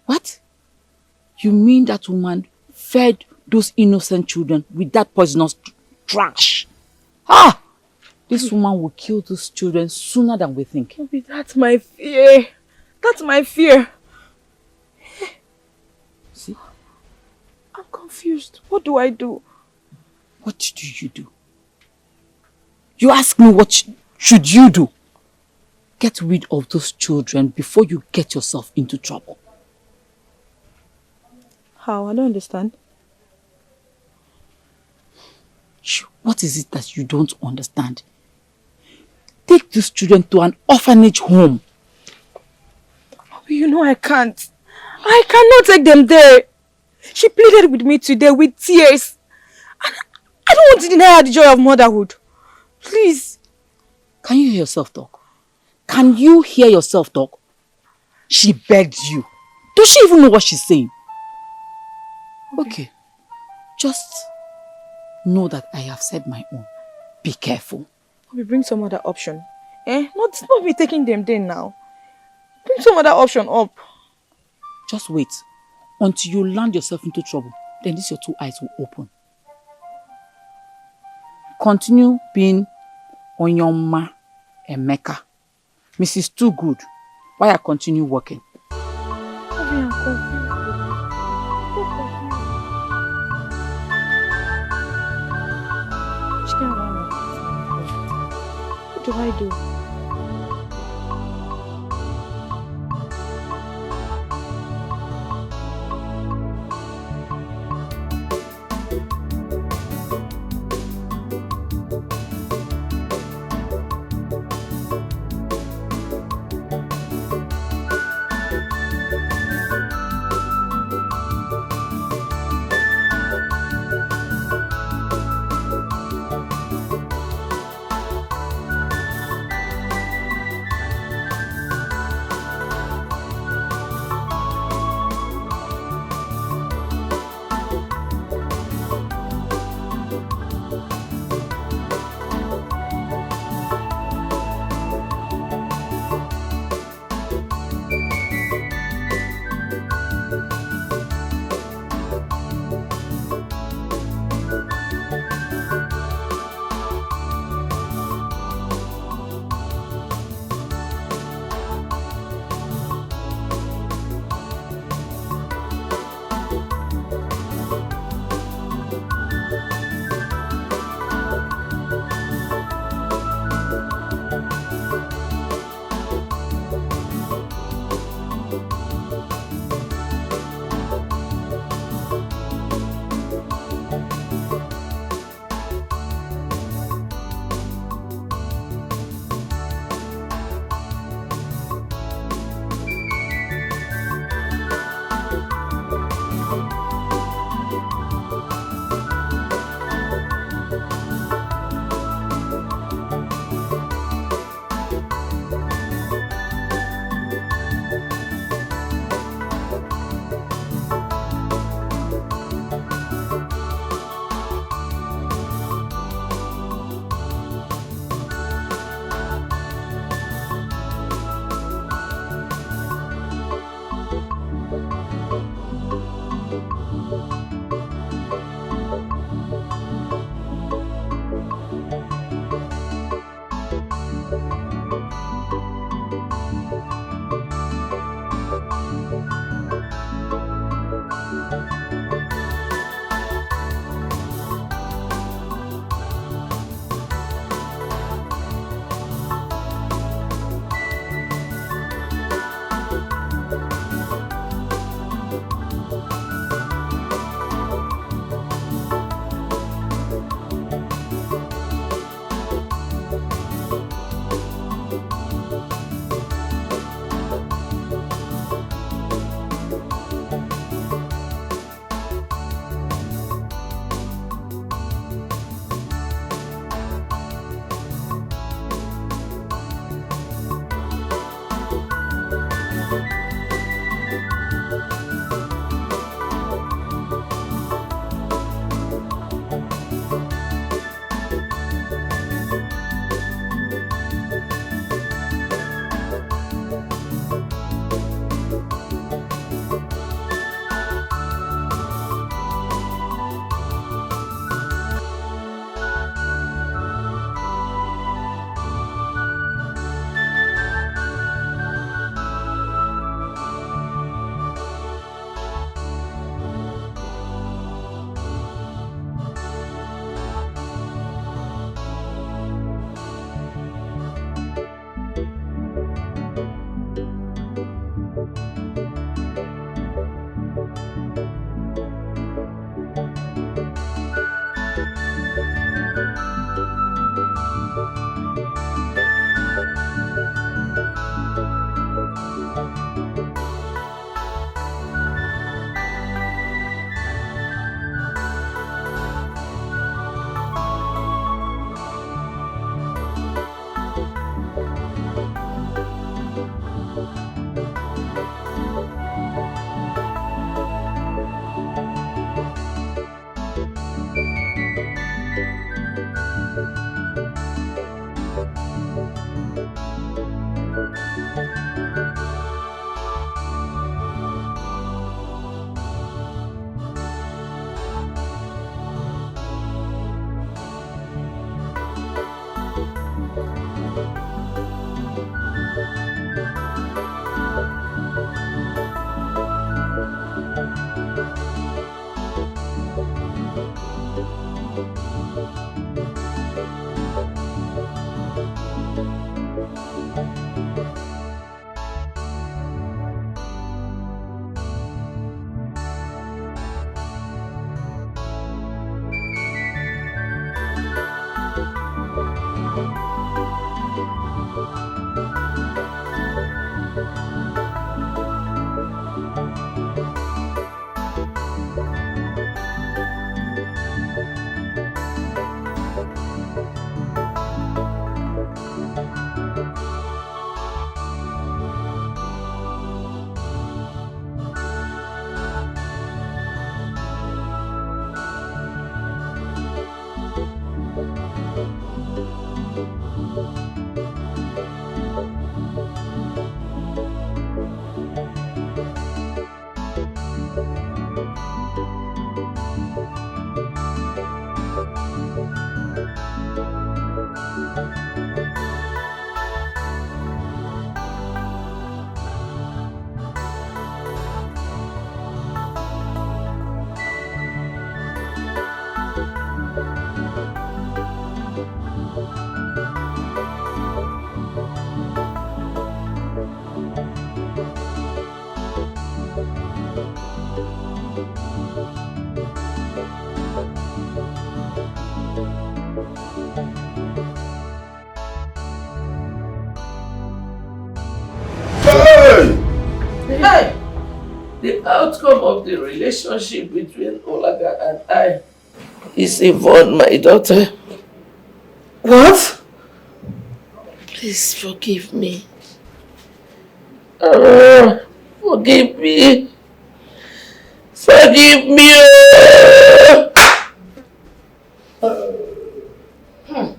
What? You mean that woman fed those innocent children with that poisonous tr- trash? Ah! This woman will kill those children sooner than we think. Obi, that's my fear. That's my fear. See? I'm confused. What do I do? What do you do? You ask me what sh- should you do? Get rid of those children before you get yourself into trouble. How? I don't understand. Sh- What is it that you don't understand? Take these children to an orphanage home. Obi, you know I can't. I cannot take them there. She pleaded with me today with tears. And I don't want to deny her the joy of motherhood. Please. Can you hear yourself talk? Can you hear yourself talk? She begged you. Does she even know what she's saying? Okay. Just know that I have said my own. Be careful. We bring some other option. Eh? Not, not be taking them there now. Bring some other option up. Just wait until you land yourself into trouble. Then these your two eyes will open. Continue being Onyoma Emeka. Missus Too Good, why I continue working? Obi, I'm confused. I'm so confused. Which kind of one? What do I do? Hey! Hey! The outcome of the relationship between Olaga and I is involved my daughter. What? Please forgive me. Ah, forgive me. Forgive me. Oh. Hmm.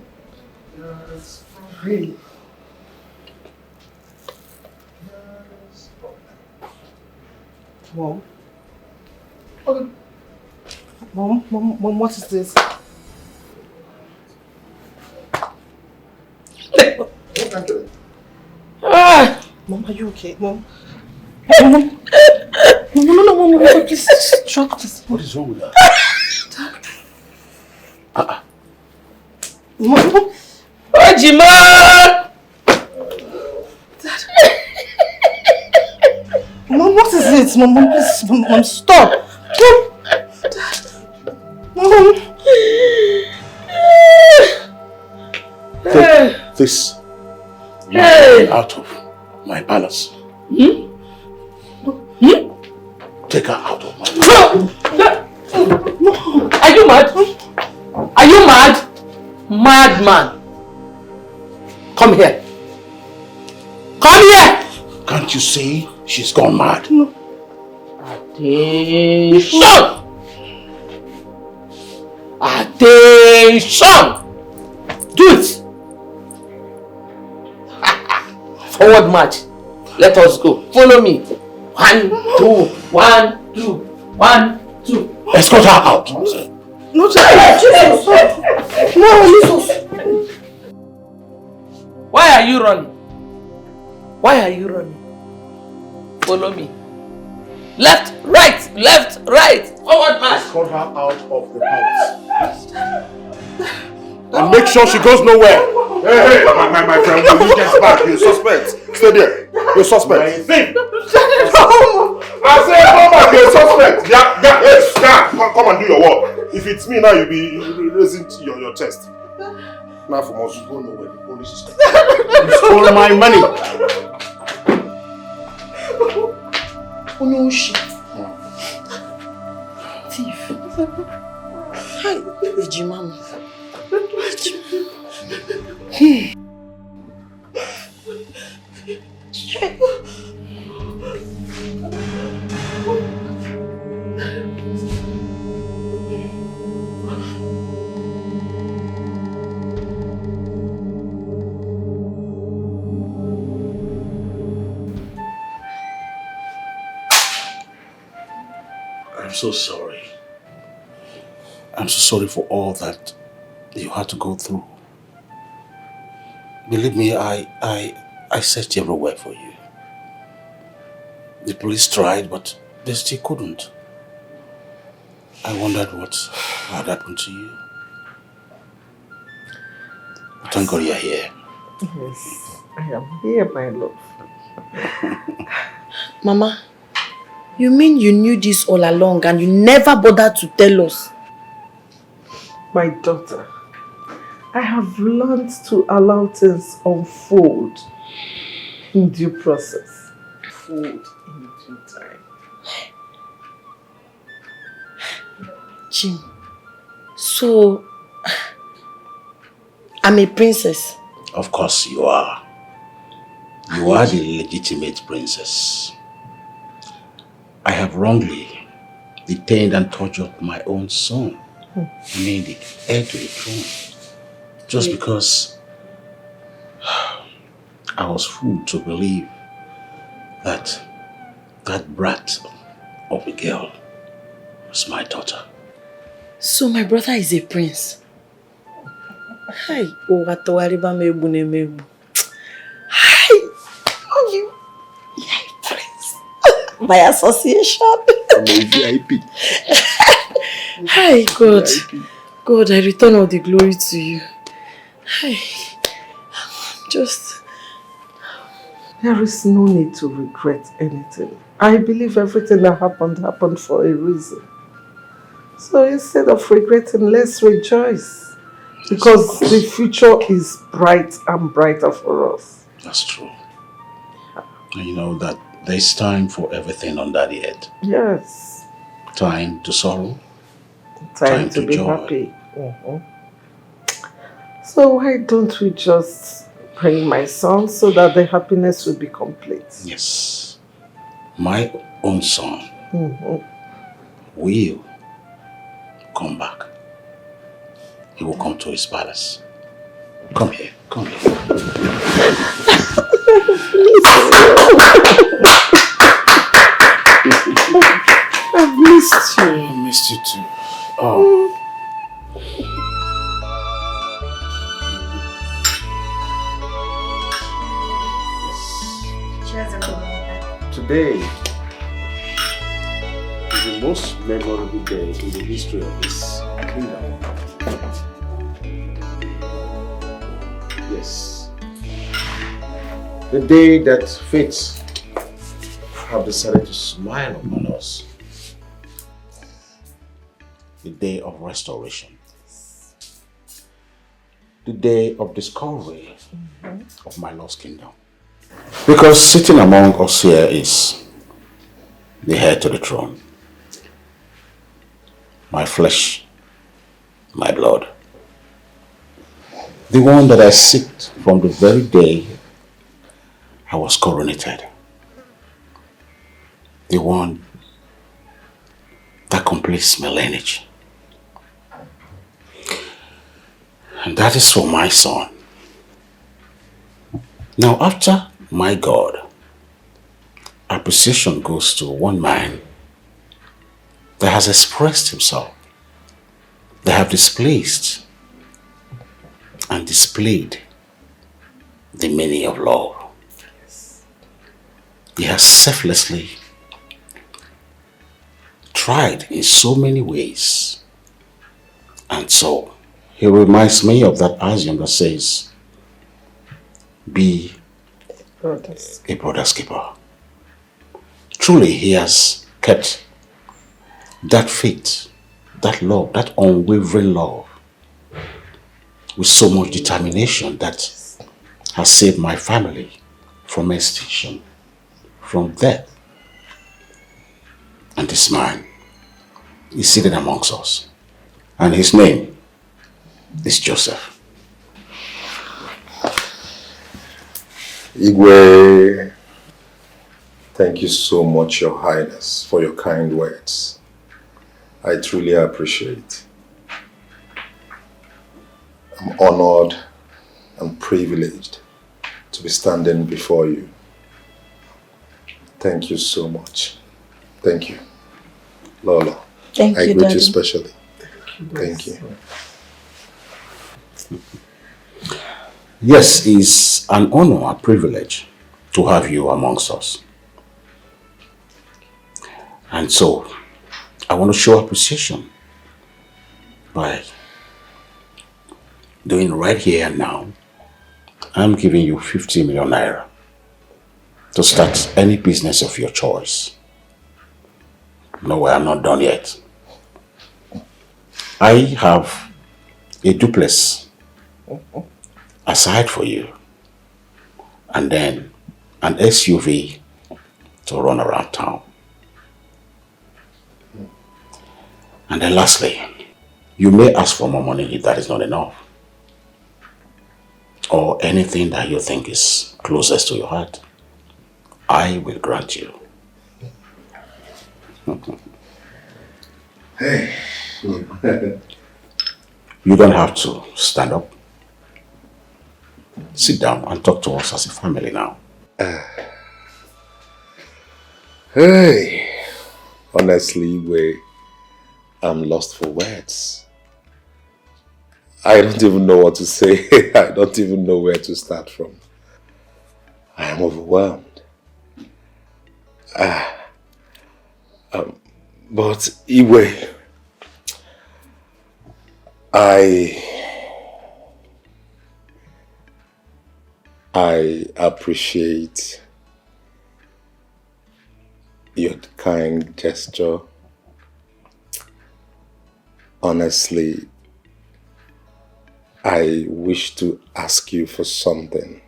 Really? Mom? Mom, mom, mom, what is this? Ah! Mom, are you okay? Mom? Mom? No, no, no, mom, mom, please just drop this. What is wrong with her? Uh-uh. Mom? Ojima! Mom, what is it? Mom, mom, please, mom, mom, stop. Mom. Mom. Take this man out of my palace. Hmm? Hmm? Take her out of my palace. No! No! Are you mad? Are you mad? Madman! Come here. Come here! Can't you see she's gone mad? No. Attention! Attention! Do it! Forward march. Let us go. Follow me. One, two, one, two, one, two. Escort her out. No, Jesus. No, Jesus. Why are you running? Why are you running? Follow me. Left, right, left, right. Forward march. Escort her out of the house. And make sure she goes nowhere. Hey, hey, my, my, my friend, will you get back? You're a suspect. Stay there. You're a suspect. My thing. I say, come back, you're a suspect. Yeah, yeah, yes, yeah. Come, come and do your work. If it's me now, you'll be raising your, your chest. Now for must go nowhere. The police is coming. You stole my money. Onye oshi. Thief. Hi, Ejimam. I'm so sorry. I'm so sorry for all that you had to go through. Believe me, I, I, I searched everywhere for you. The police tried, but they still couldn't. I wondered what had happened to you. Thank God you're here. Yes, I am here, my love. Mama, you mean you knew this all along and you never bothered to tell us? My daughter, I have learned to allow things unfold in due process. Unfold in due time. Jim, so I'm a princess. Of course you are. You are the legitimate princess. I have wrongly detained and tortured my own son, I mean the heir to the throne, just because I was fooled to believe that that brat of a girl was my daughter. So my brother is a prince. Hi, ụwa tụgharịba m egbu na-eme egbu. Hi, you, yeah, prince. My association. I'm a V I P. Hi, God. God, I return all the glory to you. Hi. Just. There is no need to regret anything. I believe everything that happened happened for a reason. So instead of regretting, let's rejoice. Because the future is bright and brighter for us. That's true. And you know that there's time for everything under the earth. Yes. Time to sorrow. Time, time to, to be joy. Happy. Mm-hmm. So why don't we just bring my son so that the happiness will be complete? Yes. My own son mm-hmm. will come back. He will come to his palace. Come here. Come here. I've missed you. I missed you too. Oh. Today is the most memorable day in the history of this kingdom. Yes. The day that fates have decided to smile upon us. The day of restoration. The day of discovery mm-hmm. of my lost kingdom. Because sitting among us here is the heir to the throne. My flesh, my blood. The one that I sipped from the very day I was coronated. The one that completes my lineage. And that is for my son. Now, after my God, appreciation goes to one man that has expressed himself, that have displayed and displayed the meaning of love. He has selflessly tried in so many ways. And so, he reminds me of that axiom that says, be a brother's keeper. Truly, he has kept that faith, that love, that unwavering love with so much determination that has saved my family from extinction, from death. And this man is seated amongst us. And his name is Joseph. Igwe, thank you so much, Your Highness, for your kind words. I truly appreciate. I'm honored and privileged to be standing before you. Thank you so much. Thank you. Lolo, thank I you, greet Daddy. You specially. Thank you. Yes, it's an honor, a privilege to have you amongst us. And so, I want to show appreciation by doing right here and now, I'm giving you fifty million naira to start any business of your choice. No, I'm not done yet. I have a duplex aside for you, and then an S U V to run around town. And then lastly, you may ask for more money if that is not enough, or anything that you think is closest to your heart. I will grant you. Hey. You don't have to stand up. Sit down and talk to us as a family now. Hey, honestly, Igwe, I'm lost for words. I don't even know what to say. I don't even know where to start from. I am overwhelmed. Ah, um, but Igwe, I I appreciate your kind gesture. Honestly, I wish to ask you for something.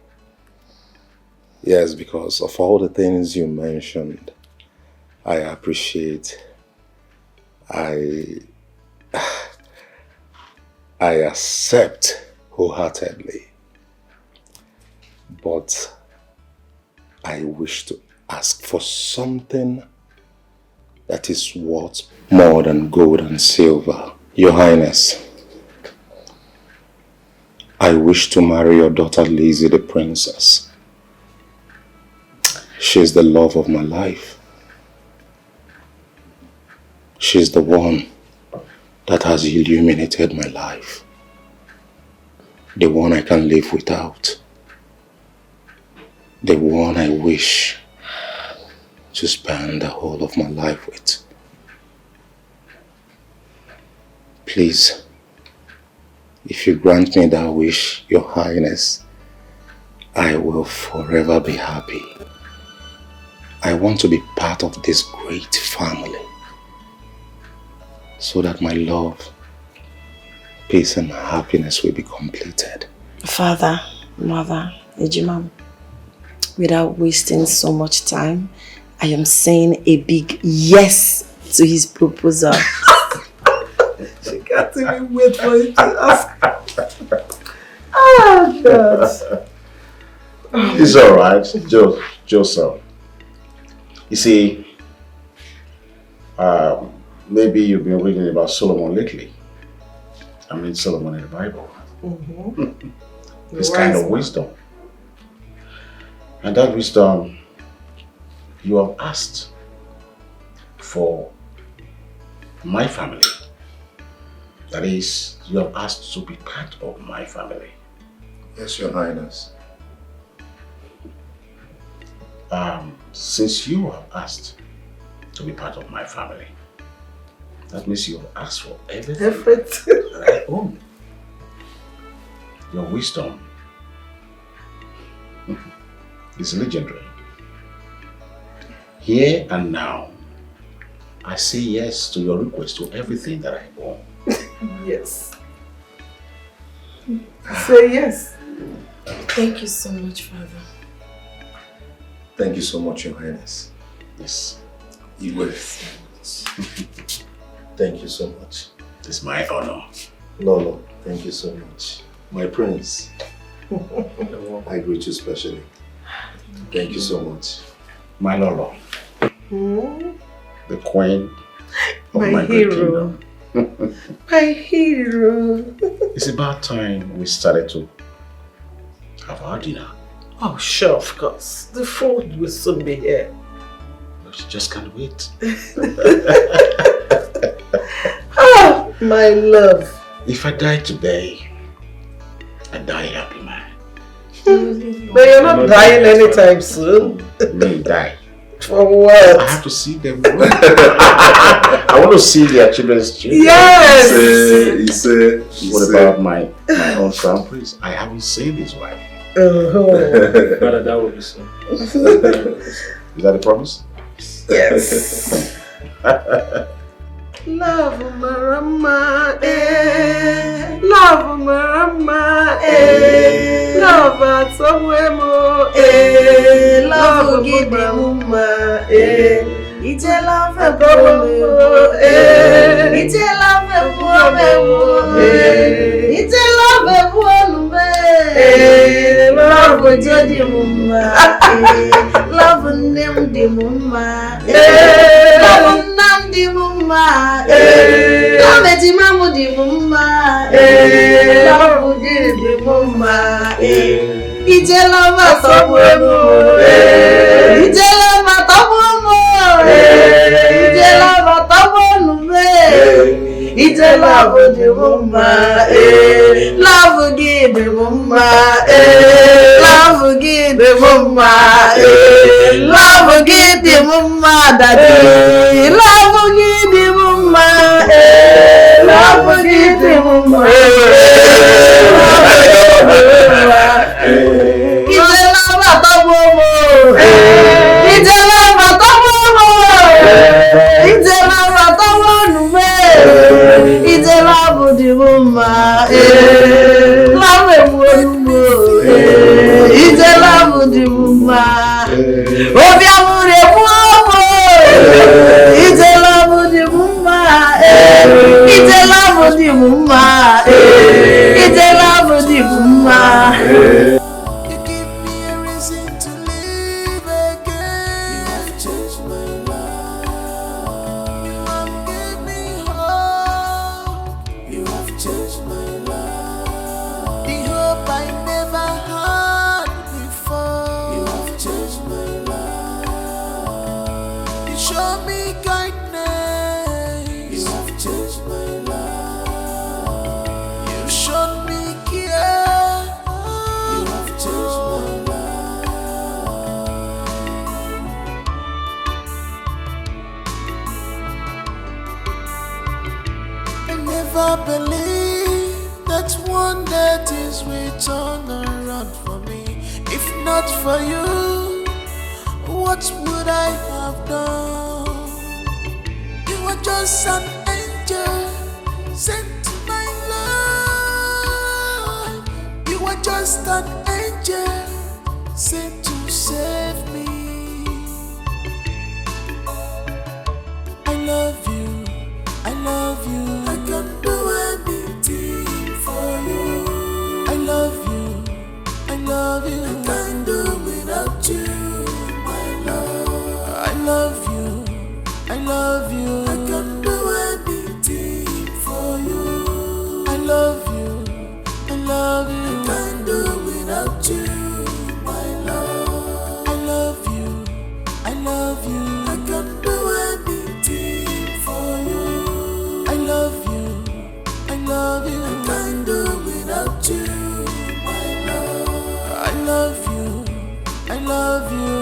Yes, because of all the things you mentioned, I appreciate. I I accept wholeheartedly. But I wish to ask for something that is worth more than gold and silver. Your Highness, I wish to marry your daughter Lizzie the princess. She is the love of my life. She is the one that has illuminated my life. The one I can live without. The one I wish to spend the whole of my life with. Please, if you grant me that wish, Your Highness, I will forever be happy. I want to be part of this great family so that my love, peace, and happiness will be completed. Father, mother, Ejima, without wasting so much time, I am saying a big yes to his proposal. She can't even wait for him to ask. Ah, God. It's all right, Jo- Joseph. You see, um, maybe you've been reading about Solomon lately. I mean, Solomon in the Bible. Mm-hmm. This kind of wisdom. And that wisdom, you have asked for my family. That is, you have asked to be part of my family. Yes, Your Highness. Um, since you have asked to be part of my family, that means you have asked for everything, everything that I own. Your wisdom is legendary. Here and now, I say yes to your request to everything that I own. Yes. Say yes. Thank you so much, Father. Thank you so much, Your Highness. Yes. Igwe. Thank you so much. It's my honor. Lolo, thank you so much. My prince, I greet you specially. Thank you so much. My Lolo, Hmm? the queen of My my, great hero. kingdom. My hero. It's about time we started to have our dinner. Oh, sure, of course. The food will soon be here. But you just can't wait. Ah, my love. If I die today, I die a happy man. But you're not dying anytime soon. Me die. For what? I have to see them. I want to see their children's children. Yes. He say, he say, he What say. About my my own crown prince? I haven't seen his wife. Uh-huh. Father, that will be so. Is that a promise? Yes. Love mara mma, eh. Love mara mma, eh. Love atọgbu m, eh. Love gị dị m mma, eh. Ije love egbuo m, eh. Ije love egbuo m, eh. Ije love egbuo m, eh. Love Joe dị m mma, eh. Love nne m dị m mma, eh. Love nna m dị m mma, eh. Love ejima m dị m mma, eh. Love gị dị m mma, eh. Ije love atọgbu m, eh. Ije love atọgbu m, eh. Ije love atọgbu m, eh. Ije love dị m mma, eh. Love gị dị m mma, eh. Love gị dị m mma, eh. Love gị dị m mma, daddy. Love gị dị m mma, eh. Love gị dị m mma, eh. Love gị dị m mma, eh. Ije love atọgbu m, eh. Ije love atọgbu m, eh. Ije love atọgbu m, eh. Ije love dị m mma, eh. Love egbuo m, eh. Ije love dị m mma. Obi amụrụ egbuo m, eh. Ije love dị m mma, eh. Ije love dị m mma, eh. Ije love dị m mma. You give me a reason to live again. You have changed my life. You have given me hope. You have changed my life. The hope I never had before. You have changed my life. You show me kindness. You have changed my life. You showed me care. You have changed my life. I never believed that one day things will turn around for me. If not for you, what would I have done? You were just an angel sent to my life. You were just an angel sent to save me. I love you, I love you. I can do anything for you. I love you, I love you. I can't do without you, my love. I love you, I love you. I can do anything for you. I love you, I love you. I can't do without you, my love. I love you, I love you. I can do anything for you. I love you, I love you. I can't do without you, my love. I love you, I love you.